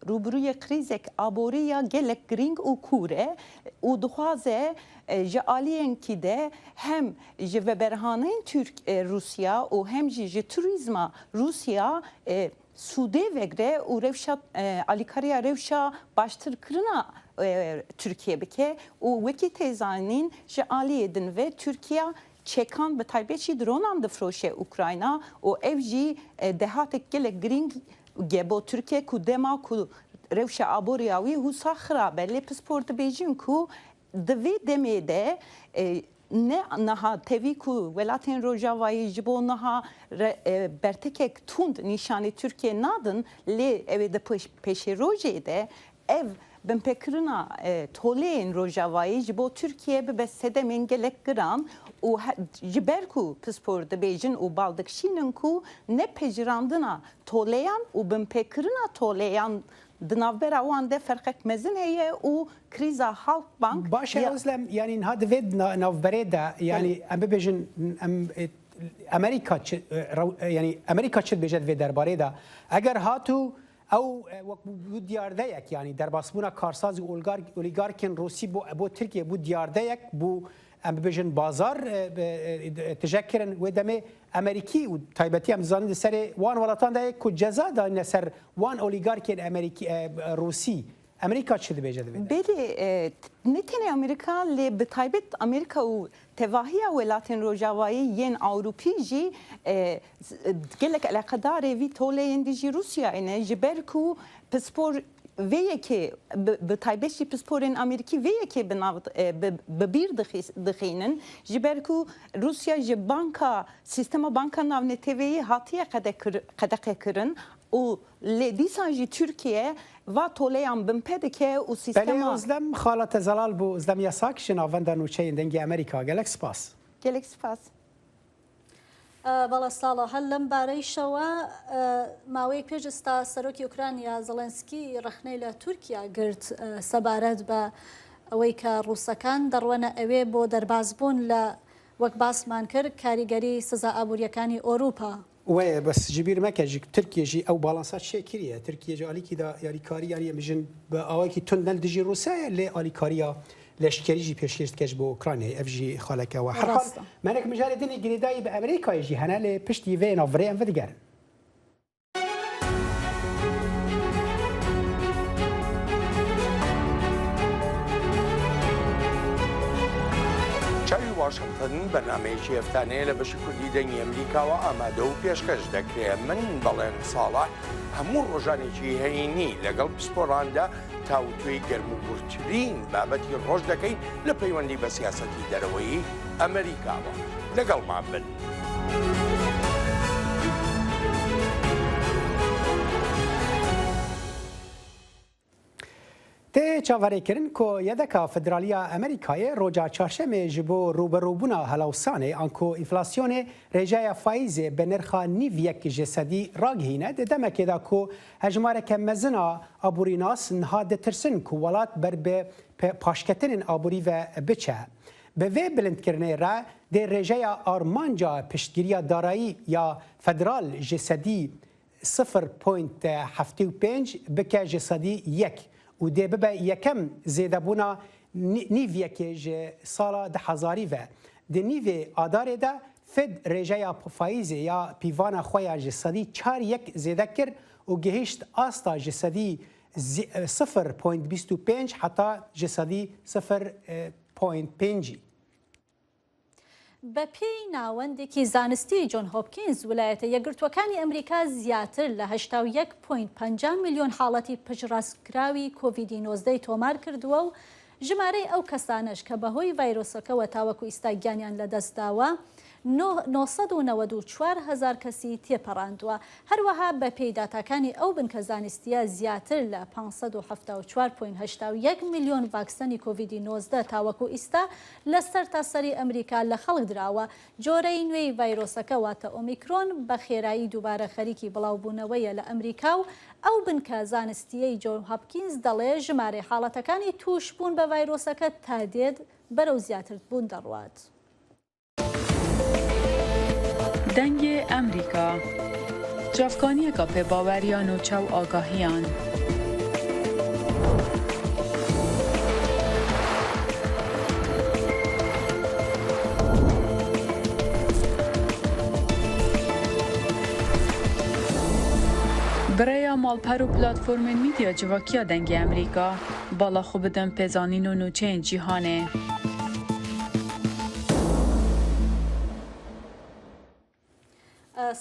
rûbirûyê krîzek aborî ya gelek girîng û kûr e û dixwaze ji aliyên kî de hem Ji veberhanên Tirk Rûsya û hem jî ji turîzma Rûsya sûdê vegre û rewşa alîkariya rewşa baştirkirina Tirkiye bike û wekî tê zanîn ji aliyê din ve Tirkiye çekan bi taybet jî dronan difiroşe Ukrayna û ev jî dehatek gelek girîng ge bo Tirkiye ku dema ku rewşa aboriya wî wisa xirab e lê pispor dibêjin ku Di vê demê de ne niha tevî ku welatên Rojavayî ji bo niha bertekek tund nîşanî Tirkiyê nadin lê ew ê di pêşerojê de ev binpêkirina toleyên Rojavayî ji bo Tirkiye bibe sedemên gelek giran û ji ber ku pispor dibêjin û bal dikişînin ku nepejirandina toleyan û binpêkirina toleyan Di navbera wan de ferqek mezin heye û krîza Halkbank Baş e Ozlem, yanî niha di vê navberê de yanî em bibêjin em Amerîka çi yanî Amerîka çi dibêje di vê derbarê de? Eger hat û ew wek bû diyardeyek yanî derbasbûna karsaz û olîgarkên Rûsî bo bo Tirkiyê bû diyardeyek bû em bibêjin bazar tije kirin wê demê Amerîkî û taybetî em dizanin di serê wan welatan de ye ku ceza danîne ser wan olîgarkên Amerîkî Rûsî. Amerîka çi dibêje di vê de? Belê ne tenê Amerîka lê bi taybet Amerîka û tevahiya welatên rojavayî yên Ewropî jî gelek eleqedarê vî toleyên dijî Rûsyayê ne ji ber ku pispor Vê yekê bi taybet jî pisporên Amerîkî vê yekê bi nav bi bîr dixînin ji ber ku Rûsya ji banka sîstema banka navneteweyî hatiye qedeqekirin û lê dîsa jî Tirkiye va toleyan binpe dike û sîstema Belê Ozlem xala te zelal bû Ozlem Yasak ji navenda nûçeyên Dengê Amerîka gelek spas. Gelek spas. بەڵێ ساڵە هەر لەم بارەیشەوە ماوەیەک پێش ئێستا سەرۆکی ئۆکرانیا زڵێنسکی ڕەخنەی لە تورکیا گرت سەبارەت بە ئەوەی کە ڕووسەکان دەڕوەنە ئەوێ بۆ دەربازبوون لە وەک باسمان کرد کاریگەری سزا ئابووریەکانی ئۆروپا. وەیە بەس جبیر مەکە ژی ترکیە ژی ئەو باڵانسا چێ کریە ترکیە ژی ئالیکی دا یاریکاری یانی ئەمژن بە ئاوایکی توند نە دژی ڕوسایە لێ ئالیکاریە لەشکری ژی پێشکێش دکە ژ بۆ ئۆکرانیای ئەڤ ژی خالەکە وە هەر حال مەنێک مژارێ دنی گرێدایی بە ئەمریکای ژی هەنە لێ پشتی ڤێ ناڤرێ ئەم ڤدگەرن. چاوی واشنتن بەرنامەیەکی هەفتانەیە لە بەشی کوردی دەنگی ئەمریکاوە ئامادە و پێشکەش دەکرێ من بەڵێن ساڵح هەموو ڕۆژانێکی هەینی لەگەڵ پسپۆڕاندا تاوتوێی گەرموگوڕترین بابەتی ڕۆژ دەکەین لە پەیوەندی بە سیاسەتی دەرەوەیی ئەمریکاوە. لەگەڵمان بن. تێ. Tê çaverêkirin ku Yedeka Federaliya Amerîkayê roja çarşemê ji bo rûbirûbûna helawsanê anku înflasyonê rêjeya faîzê bi nirxa nîv yek ji sedî ragihîne di demekê de ku hejmareke mezin a aborînas niha ditirsin ku welat ber bi paşketinên aborî ve biçe. Bi vê bilindkirinê re dê rêjeya armanca piştgiriya darayî ya federal ji sedî 0.75 bike ji sedî yek û dê bibe yekem zêdebûna nîv yekê ji sala di hezarî ve. Di nîvê Adarê de Fed rêjeya faîzê ya pîvana xwe ya ji sedî çar yek zêde kir û gihîşt asta ji sedî 0.25 heta ji sedî 0.5î. بەپێی ناوەندێکی زانستی جۆن هۆپکینز، ولایەتە یەکگرتووەکانی ئەمریکا زیاتر لە 81 point 50 ملیۆن حاڵەتی پشتڕاستکراوی کۆڤیدی 19 ی تۆمار کردووە و ژمارەی ئەو کەسانەش کە بەهۆی ڤایرۆسەکەوە تاوەکو ئیستا گیانیان لەدەستداوە 994 هەزار کەسی تێپەڕاندووە. هەروەها بەپێی داتاکانی ئەو بنکە زانستییە زیاتر لە 574 point 81 ملیۆن ڤاکسەنی کۆڤیدی 19 تاوەکو ئیستا لە سەرتاسەری ئەمریکا لە خەڵک دراوە. جۆرەی نوێی ڤایرۆسەکە واتە ئۆمیکرۆن بە خێرایی دووبارە خەریکی بڵاوبوونەوەیە لە ئەمریکا و ئەو بنکە زانستییەی جۆن هاپکینز دەڵێ ژمارەی حاڵەتەکانی تووشبوون بە ڤایرۆسەکە تا دێت بەرەو زیاتربوون دەڕوات. دەنگێ ئەمریکا، چاڤکانیەکا پێباوەر یا نوچە و ئاگاهیان. Bi rêya malper û platformên mîdya civakiya Dengê Amerîka, bala xwe bidin pêzanîn û nûçeyên cîhanê.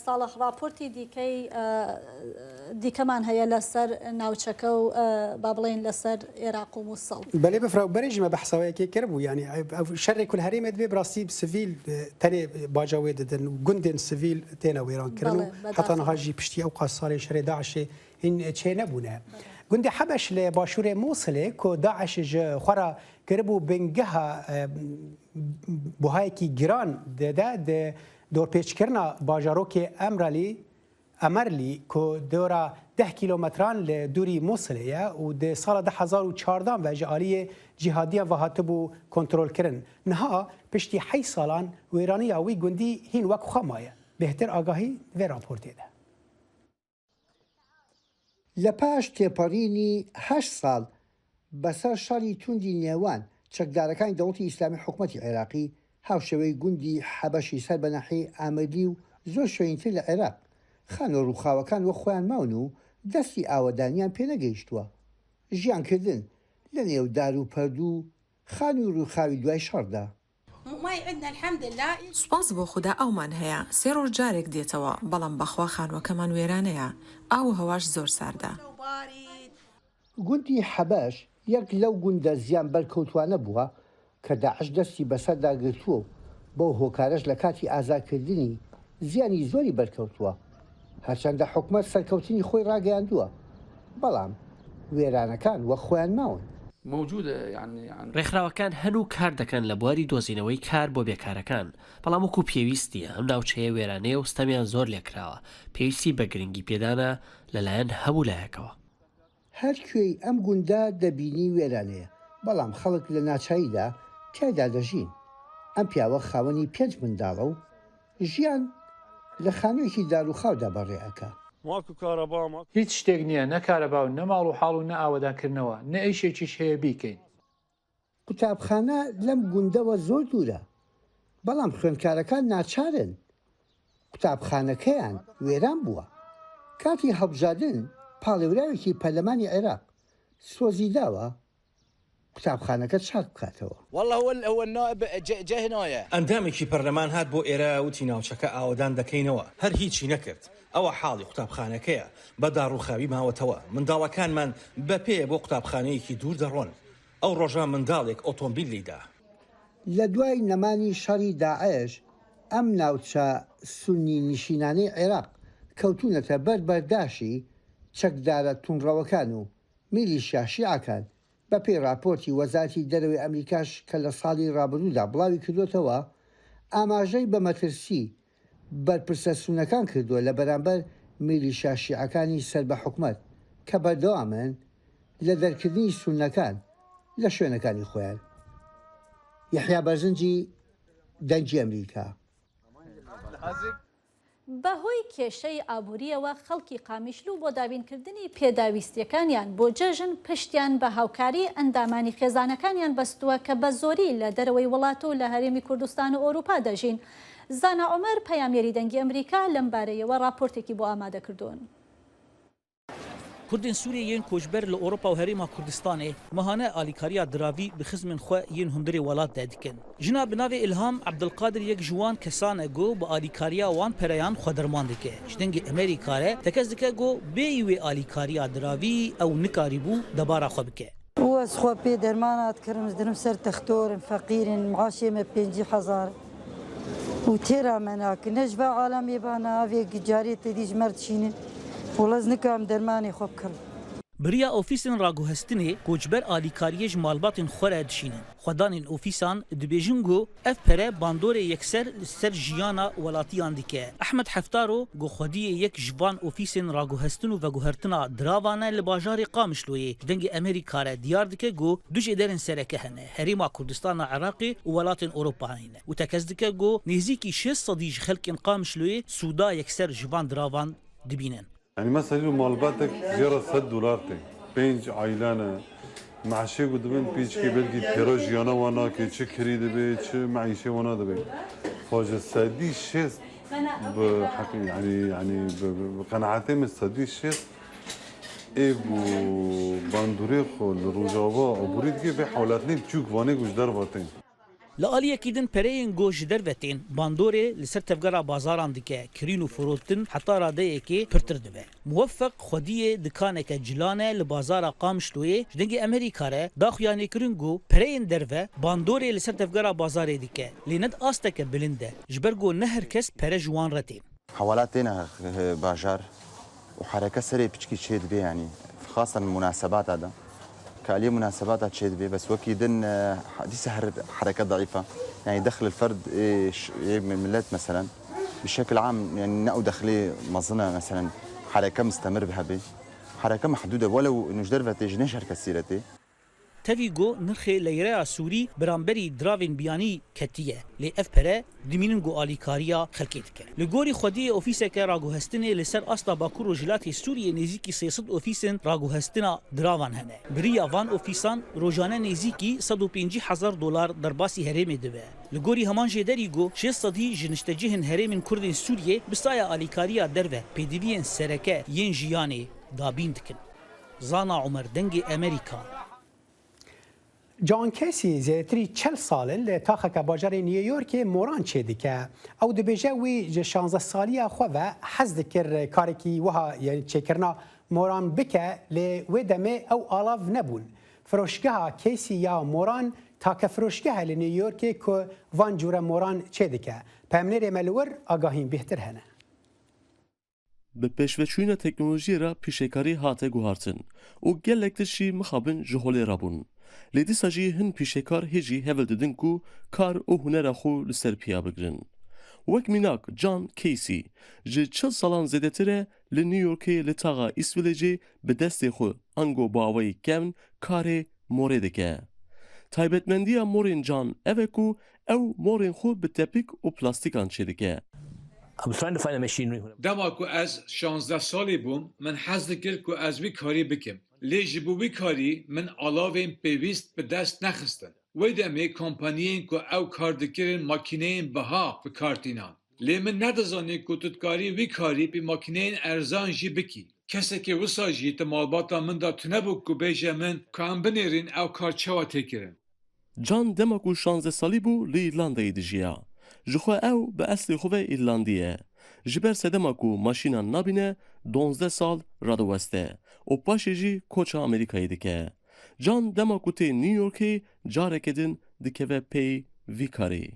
ساڵح ڕاپۆرتی دیکەی دیکەمان هەیە لەسەر ناوچەکە و با بڵێین لەسەر ئێراق و موسڵ. بەلێ بفرە و بەرێ ژمە بەحسەوەیەکێ کرد بوو یانی شەرێ کول هەرێمێ دبێ بڕاستی سڤیل تەنێ باجا وێ ددن و گوندێن سڤیل تێنە وێران کردن و حتا نها ژی پشتی ئەو قاس ساڵێ شەرێ داعشێ هین چێ نەبوونە. گوندê Hebeş li başûrê Mûsilê ku Daîş ji xwe re kiribû bingeha buhayekî giran dide di dorpêçkirina bajarokê Emrelî Emerlî ku dora deh kîlometran li dûrî Mûsilê ye û di sala 2014 ve ji aliyê cîhadiyan ve hatibû kontrolkirin. Niha piştî heyt salan wêraniya wî gundî hîn wek xwe maye. Bêhtir agahî di vê raportê de. لە پاش تێپەڕینی هەشت ساڵ بەسەر شەڕی توندی نێوان چەکدارەکانی دەوڵەتی ئیسلامی حکومەتی عێراقی هاوشێوەی گوندی حەبەشی سەر بە ناحیەی ئامرلی و زۆر شوێنی تر لە عێراق، خانووە ڕووخاوەکان وەک خۆیان ماون و دەستی ئاوەدانیان پێنەگەیشتووە. ژیانکردن لە نێو دار و پەردوو و خانووی ڕووخاوی دوای شەڕدا. سوپاس بۆ خودا ئاومان هەیە، سێ ڕۆژ جارێک دێتەوە، بەڵام بەخوا خانووەکەمان وێرانەیە، ئاو و هەواش زۆر ساردە. گوندی حەبەش یەک لەو گوندە زیان بەرکەوتوانە بووە کە داعش دەستی بەسەردا گرتووە و بەو هۆکارەش لە کاتی ئازادکردنی زیانی زۆری بەرکەوتووە، هەرچەندە حکومەت سەرکەوتنی خۆی ڕاگەیاندووە، بەڵام وێرانەکان وەک خۆیان ماون. ڕێکخراوەکان هەن و کار دەکەن لە بواری دۆزینەوەی کار بۆ بێکارەکان، بەڵام وەکو پێویست نییە، ئەم ناوچەیە وێرانەیە و ستەمیان زۆر لێکراوە، پێویستی بە گرنگیپێدانە لەلایەن هەموو لایەکەوە. هەر کوێی ئەم گوندە دەبینی وێرانەیە، بەڵام خەڵک لە ناچاریدا تیایدا دەژین. ئەم پیاوە خاوەنی پێنج منداڵە و ژیان لە خانوویەکی دارووخاودا بەڕێ ئەکا. هیچ شتێک نییە، نە کارەبا و نە ماڵ و حاڵ و نە ئاوەدانکردنەوە، نە ئیشێکیش هەیە بیکەین. قوتابخانە لەم گوندەوە زۆر دوورە، بەڵام خوێندکارەکان ناچارن، قوتابخانەکەیان وێران بووە. کاتی هەڵبژاردن پاڵێوراوێکی پەرلەمانی عێراق سۆزی داوە قوتابخانەکە چاک بکاتەوە. ئەندامێکی پەرلەمان هات بۆ ئێرە وتی ناوچەکە ئاوەدان دەکەینەوە، هەر هیچی نەکرد. ئەوە حاڵی قوتابخانەکەیە، بە داڕووخاوی ماوەتەوە، منداڵەکانمان بە پێ بۆ قوتابخانەیەکی دوور دەڕۆن. ئەو ڕۆژە منداڵێک ئۆتۆمبیل لێیدا. لە دوای نەمانی شەڕی داعش، ئەم ناوچە سوننی نشینانەی عێراق کەوتوونەتە بەر بەرداشی چەکدارە توندڕەوەکان و میلیشیا شیعەکان. بەپێی ڕاپۆرتی وەزارەتی دەرەوەی ئەمریکاش کە لە ساڵی ڕابردوودا بڵاوی کردووەتەوە، ئاماژەی بە مەترسی بەرپرسە سوننەکان کردووە لە بەرامبەر میلیشیا شیعەکانی سەر بە حکومەت کە بەردەوامن لە دەرکردنی سوننەکان لە شوێنەکانی خۆیان. یەحیا بەرزنجی، دەنگی ئەمریکا. بەهۆی کێشەی ئابوورییەوە خەڵکی قامیشلو بۆ دابینکردنی پێداویستییەکانیان بۆ جەژن پشتیان بە هاوکاری ئەندامانی خێزانەکانیان بەستووە کە بە زۆری لە دەرەوەی وڵات و لە هەرێمی کوردستان و ئەوروپا دەژین. زانا عومەر پەیامنێری دەنگی ئەمریکا لەم بارەیەوە ڕاپۆرتێکی بۆ ئامادەکردوون. Kurdên Sûriyê yên koçber li Ewropa û Herêma Kurdistanê mehane alîkariya diravî bi xizmên xwe yên hundirê welat de dikin. Jina bi navê Îlham Ebdulqadir yek ji wan kesan e ku bi alîkariya wan pereyan xwe derman dike. Ji dengê Amerîka re tekez dike ku bêyî wê alîkariya diravî ew nikarîbû debara xwe bike. Û ez xwe pê dermana dikirim, ez dirim ser textorên feqîrên meaşê me 50 hezar û têra me nakin. Ne ji va alemê ba na avê carê têdî ji me re dişînin û ez nikarim dermanê xwe bikirim. Bi riya ofîsên raguhestinê koçber alîkariyê ji malbatên xwe re dişînin. Xwedanên ofîsan dibêjin ku ev pere bandorê yekser li ser jiyana welatiyan dike. Ehmed Heftaro ku xwediyê yek ji van ofîsên raguhestin û veguhertina diravan e li bajarê Qamişloyê ji dengê Amerîka re diyar dike ku du jêderên sereke hene, Herêma Kurdistana Iraqê û welatên Ewropayê ne û tekez dike ku nêzîkî 60 sedî ji xelkên Qamişloyê sûda yekser ji van diravan dibînin. Yanî mesela îro malbatek jê re sed dolar tê. Pênc aîle ne. Meaşê ku dibin pîçkê belkî têra jiyana wan nake, çi kirî dibe, çi meîşê wan dibe. Xwe ji 60% bi heqî yanî yanî bi qenaetê min 60% ê ku bandorê xwe li Rojava aborî dike vê hewlatnê biçûk vanê ku ji derve tên. Li aliyekî din pereyên ku ji derve tên, bandorê li ser tevgera bazaran dike, kirîn û firotin heta radeyekê pirtir dibe. Muweffeq xwediyê dikaneke cilan e li bazara Qamişloyê ji dengê Amerîka re da xuyanêkirin ku pereyên derve bandorê li ser tevgera bazarê dike, lê ne di asteke bilind e, ji ber ku ne her kes pere ji wan re tên. Hewala têne bajar û hereke serê piçkî çê dibe yanî xasen munasebata de ka aliyê munasebata çê dibe bes wekî din dîsa her hereke zeîf e yanî dexl ferd ê millet meselen bi şekil am yanî ne ew dexlê mezin e meselen hereke mistemir bihebe hereke mehdûd e welew ji derve tê ji ne ji her kesî re tê. Tevî ku nirxê leyreya Sûrî beramberî diravên biyanî ketiye, lê ev pere dimînin ku alîkariya xelkê dike. Li gorî xwediyê ofîseke raguhestinê li ser asta Bakur Rojhilatê Sûriyê nêzîkî 300 ofîsên raguhestina diravan hene. Bi riya van ofîsan rojane nêzîkî 150 hezar dolar derbasî herêmê dibe. Li gorî heman jêderî ku 600 ji niştecihên herêmên Kurdên Sûriyê bi saya alîkariya derve pêdiviyên sereke yên jiyanê dabîn dikin. Zana Umer Dengê Amerîka. John Casey zêdetirî 40 sal in li taxeke bajarê New Yorkê moran çêdike. Ew dibêje wî ji 16 saliya xwe ve hez dikir karekî wiha yani çêkirina moran bike lê wê demê ew alav nebûn. Firoşgeha Casey ya moran take firoşgeha li New Yorkê ku van cûre moran çêdike. Peyamnêrê me li wir agahîn bêhtir hene. Bi pêşveçûyîna teknolojiyê re pîşekarî hate guhartin û gelek tişt jî mixabin ji holê rabûn. Lê dîsa jî hin pîşekar hê jî hewl didin ku kar û hunera xwe li ser piya bigirin. Wek mînak John Casey ji 40 salan zêdetir e li New Yorkê li taxa East Villageê bi destê xwe ango bi awayî kevn karê morê dike. Taybetmendiya morên John ev e ku ew morên xwe bi tepik û plastîkan çêdike. Dema ku ez 16 salî bûm min hez dikir ku ez wî karî bikim. Lê ji bo wî karî min alavên pêwîst bi dest nexistin. Wê demê kompaniyên ku ew kar dikirin makîneyên biha bi kar tînan. Lê min nedizanî ku tu dikarî wî karî bi makîneyên erzan jî bikî. Kesekê wisa jî di malbata min de tunebû ku bêje min ku em binêrîn ew kar çawa tê kirin. John dema ku 16 salî bû li Îrlandayê dijiya. Ji xwe ew bi eslê xwe ve Îrlandî ye. Ji ber sedema ku maşînan nabîne 12 sal radiweste û paşê jî koça Amerîkayê dike. John dema ku tê New Yorkê careke din dikeve pey vî karê.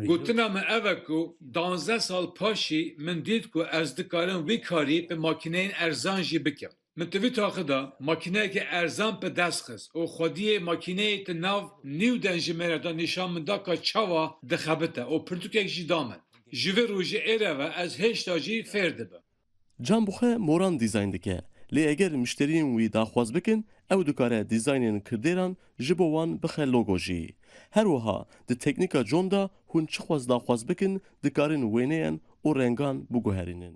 Gotina min ev e ku 12 sal paşî min dît ku ez dikarim wî karî bi makîneyên erzan jî bikim. Min di vî taxê de makîneyeke erzan bi dest xist û xwediyê makîneyê di nav nîw denjimêre de nîşan min da ka çawa dixebite û pirtûkek jî da min. Ji vê rojê êre ve ez hêşta jî fêr dibim. Can bi xwe moran dîzayn dike, lê eger mişteriyên wî daxwaz bikin ew dikare dîzaynên kirdêran ji bo wan bixe logo jî. Her wiha di teknîka John de hûn çixwaz daxwaz bikin dikarin wêneyan û rengan biguherînin.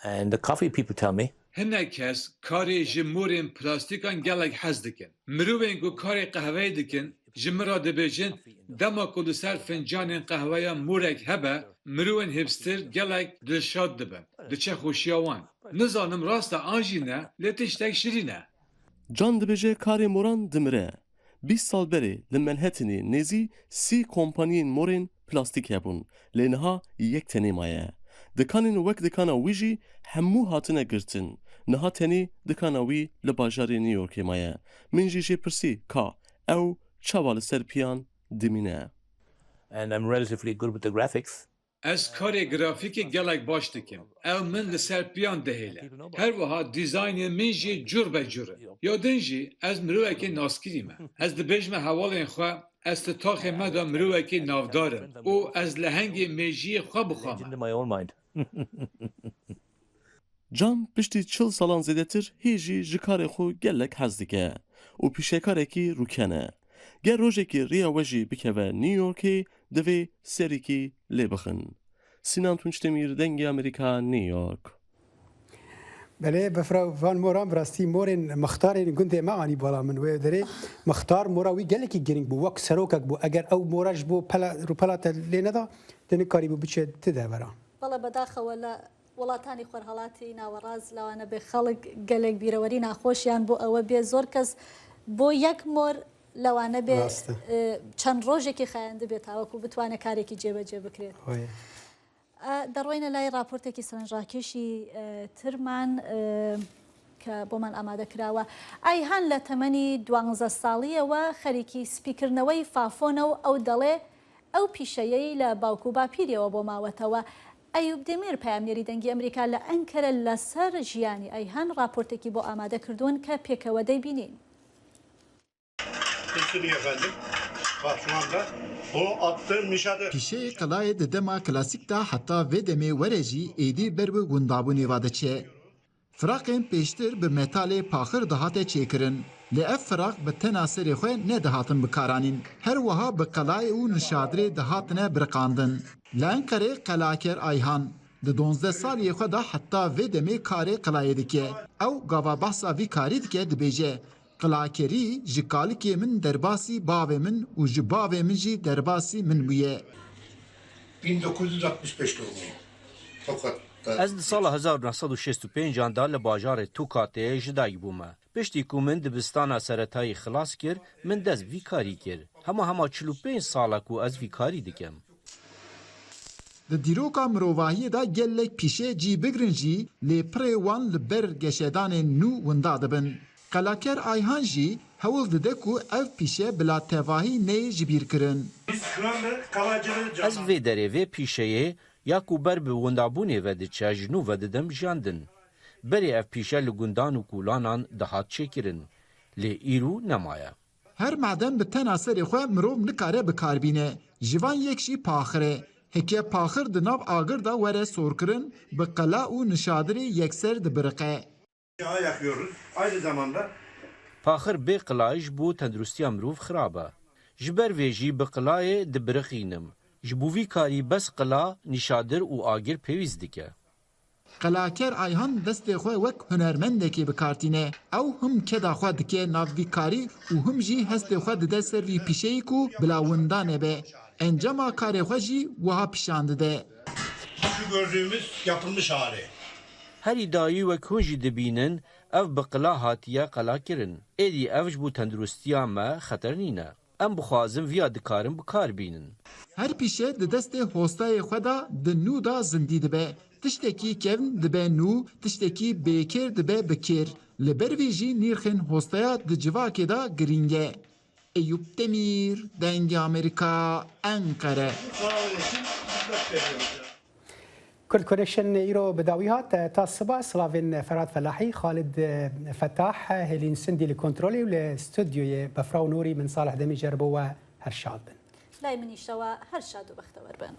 And the coffee people tell me. Hinek kes karê ji morên plastîkan gelek hez dikin. Mirovên ku karê qehweyê dikin ji min re dibêjin dema ku li ser fincanên qehweya morek hebe mirovên hipster gelek dilşad dibin, diçe xweşiya wan. Nizanim rast e an jî ne lê tiştek şirîn e. Can dibêje karê moran dimire. 20 sal berê li Manhattanê nêzî 30 kompaniyên morên plastîk hebûn, lê niha yek tenê maye. Dikanên wek dikana wî jî hemû hatine girtin. Niha tenê dikana wî li bajarê New Yorkê maye. Min jî jê pirsî ka ew çawa li ser piyan dimîne. And I'm relatively good with the graphics. Ez karê grafîkê gelek baş dikim. Ew min li ser piyan dihêle. Her wiha dîzaynên min jî cur be cur in. Ya din jî ez mirovekê naskirî me. Ez dibêjime hevalên xwe ez di taxê me de mirovekê navdar im û ez lehengê mêjiyê xwe bi xwe me. Can piştî 40 salan zêdetir hê jî ji karê xwe gelek hez dike û pîşekarekî rûken e. Ger rojekê rêya we jî bikeve New Yorkê divê serîkî lê bixin. Sinan Tunçdemîr, Dengê Amerîka, New York. Belê bifira van moran bi rastî morên mixtarên gundê me anî bala min wê derê mixtar mora wî gelekî girîng bû wek serokek bû eger ew mora ji bo pela rûpela te lê neda te nikarîbû biçe ti deveran. Bele bedaxewe li وڵاتانی خۆرهەڵاتی ناوەڕاست لەوانە بێ خەڵک گەلێک بیرەوەری ناخۆشیان بۆ ئەوە بێ زۆر کەس بۆ یەک مۆر لەوانە بێ چەند ڕۆژێکی خایاندبێت تاوەکو بتوانێت کارێکی جێبەجێ بکرێت. دەڕۆینە لای راپۆرتێکی سەرنجڕاکێشی ترمان کە بۆمان ئامادە کراوە. ئایهان لە تەمەنی دوانزە ساڵییەوە خەریکی سپیکردنەوەی فافۆنە و ئەو دەڵێ ئەو پیشەیەی لە باوک و باپیریەوە بۆ ماوەتەوە. ئەیوب دێمیر پەیامنێری دەنگی ئەمریکا لە ئەنکەرە لەسەر ژیانی ئەیهان ڕاپۆرتێکی بۆ ئامادە کردوون کە پێکەوە دەیبینین. Pîşeyê qelayê di dema klasîk de heta vê demê were jî êdî ber bi windabûnê ve diçe. Firaqên pêştir bi metalê paxir dihate çêkirin. Lê ev firaq bi tena serê xwe nedihatin bikaranîn. Her wiha bi qelayê û nişadirê dihatine biriqandin. Li Enqerê qelaker Ayhan di donzdeh saliyê xwe de heta vê demê karê qelayê dike. Ew gava behsa vî karî dike dibêje, Qilakerî ji kalikê min derbasî bavê min û ji bavê min jî derbasî min bûye. 1965 doğumluyum. Tokat'ta. Ez di sala 1965 an de li bajarê Tokatê ji dayik bûme. Piştî ku min dibistana seretayî xilas kir, min dest bi vî karî kir. Hema hema 45 sal e ku ez vî karî dikim. Di dîroka mirovahiyê de gelek pîşe cî bigirin jî lê pirê wan li ber geşedanên nû winda dibin. Qelaker Ayhan jî hewl dide ku ev pîşe bila tevahî neyê jibîrkirin. Ez vê derê vê pîşeyê ya ku ber bi windabûnê ve diçe ji nû ve didim jiyandin. Berê ev pîşe li gundan û kolanan dihat çêkirin. Lê îro nemaye. Her maden bi tena serê xwe mirov nikare bi kar bîne. Ji van yek jî paxir e. Heke paxir di nav agir de were sorkirin bi qela û nişadirê yekser dibiriqe. Paxir bê qilayê ji bo tenduristiya mirov xirab e. Ji ber vê jî bi qilayê dibiriqînim. Ji bo vî karî bes qila, nîşadir û agir pêwîst dike. Qelaker Ayhan destê xwe wek hunermendekê bi kar tîne. Ew him keda xwe dike nav vî karî û him jî hestê xwe dide ser vî pîşeyî ku bila winda nebe. Encama karê xwe jî wiha pîşan dide. Herî dawî wek hûn jî dibînin ev bi qila hatiye qelakirin. Êdî ev ji bo tenduristiya me xeter nîne. Em bixwazin viya dikarin bi kar bînin. Her pîşe di destê hostayê xwe de di nû de zindî dibe. Tiştekî kevn dibe nû, tiştekî bêkêr dibe bi kêr. Li ber vê jî nîrxên hostaya di civakê de girîng e. Eyûp Demîr, Dengê Amerîka, Enqere. Kurd Connection îro bi dawî hat. Ta siba silavên Ferhat Felahî, Xalid Fetah, Hêlîn Sindî li kontrolê û li stûdyoyê Befra û Nûrî min Salih Demî jer bo we her şad bin. لای منیشەوە هەر شاد و بەختەوەر بن.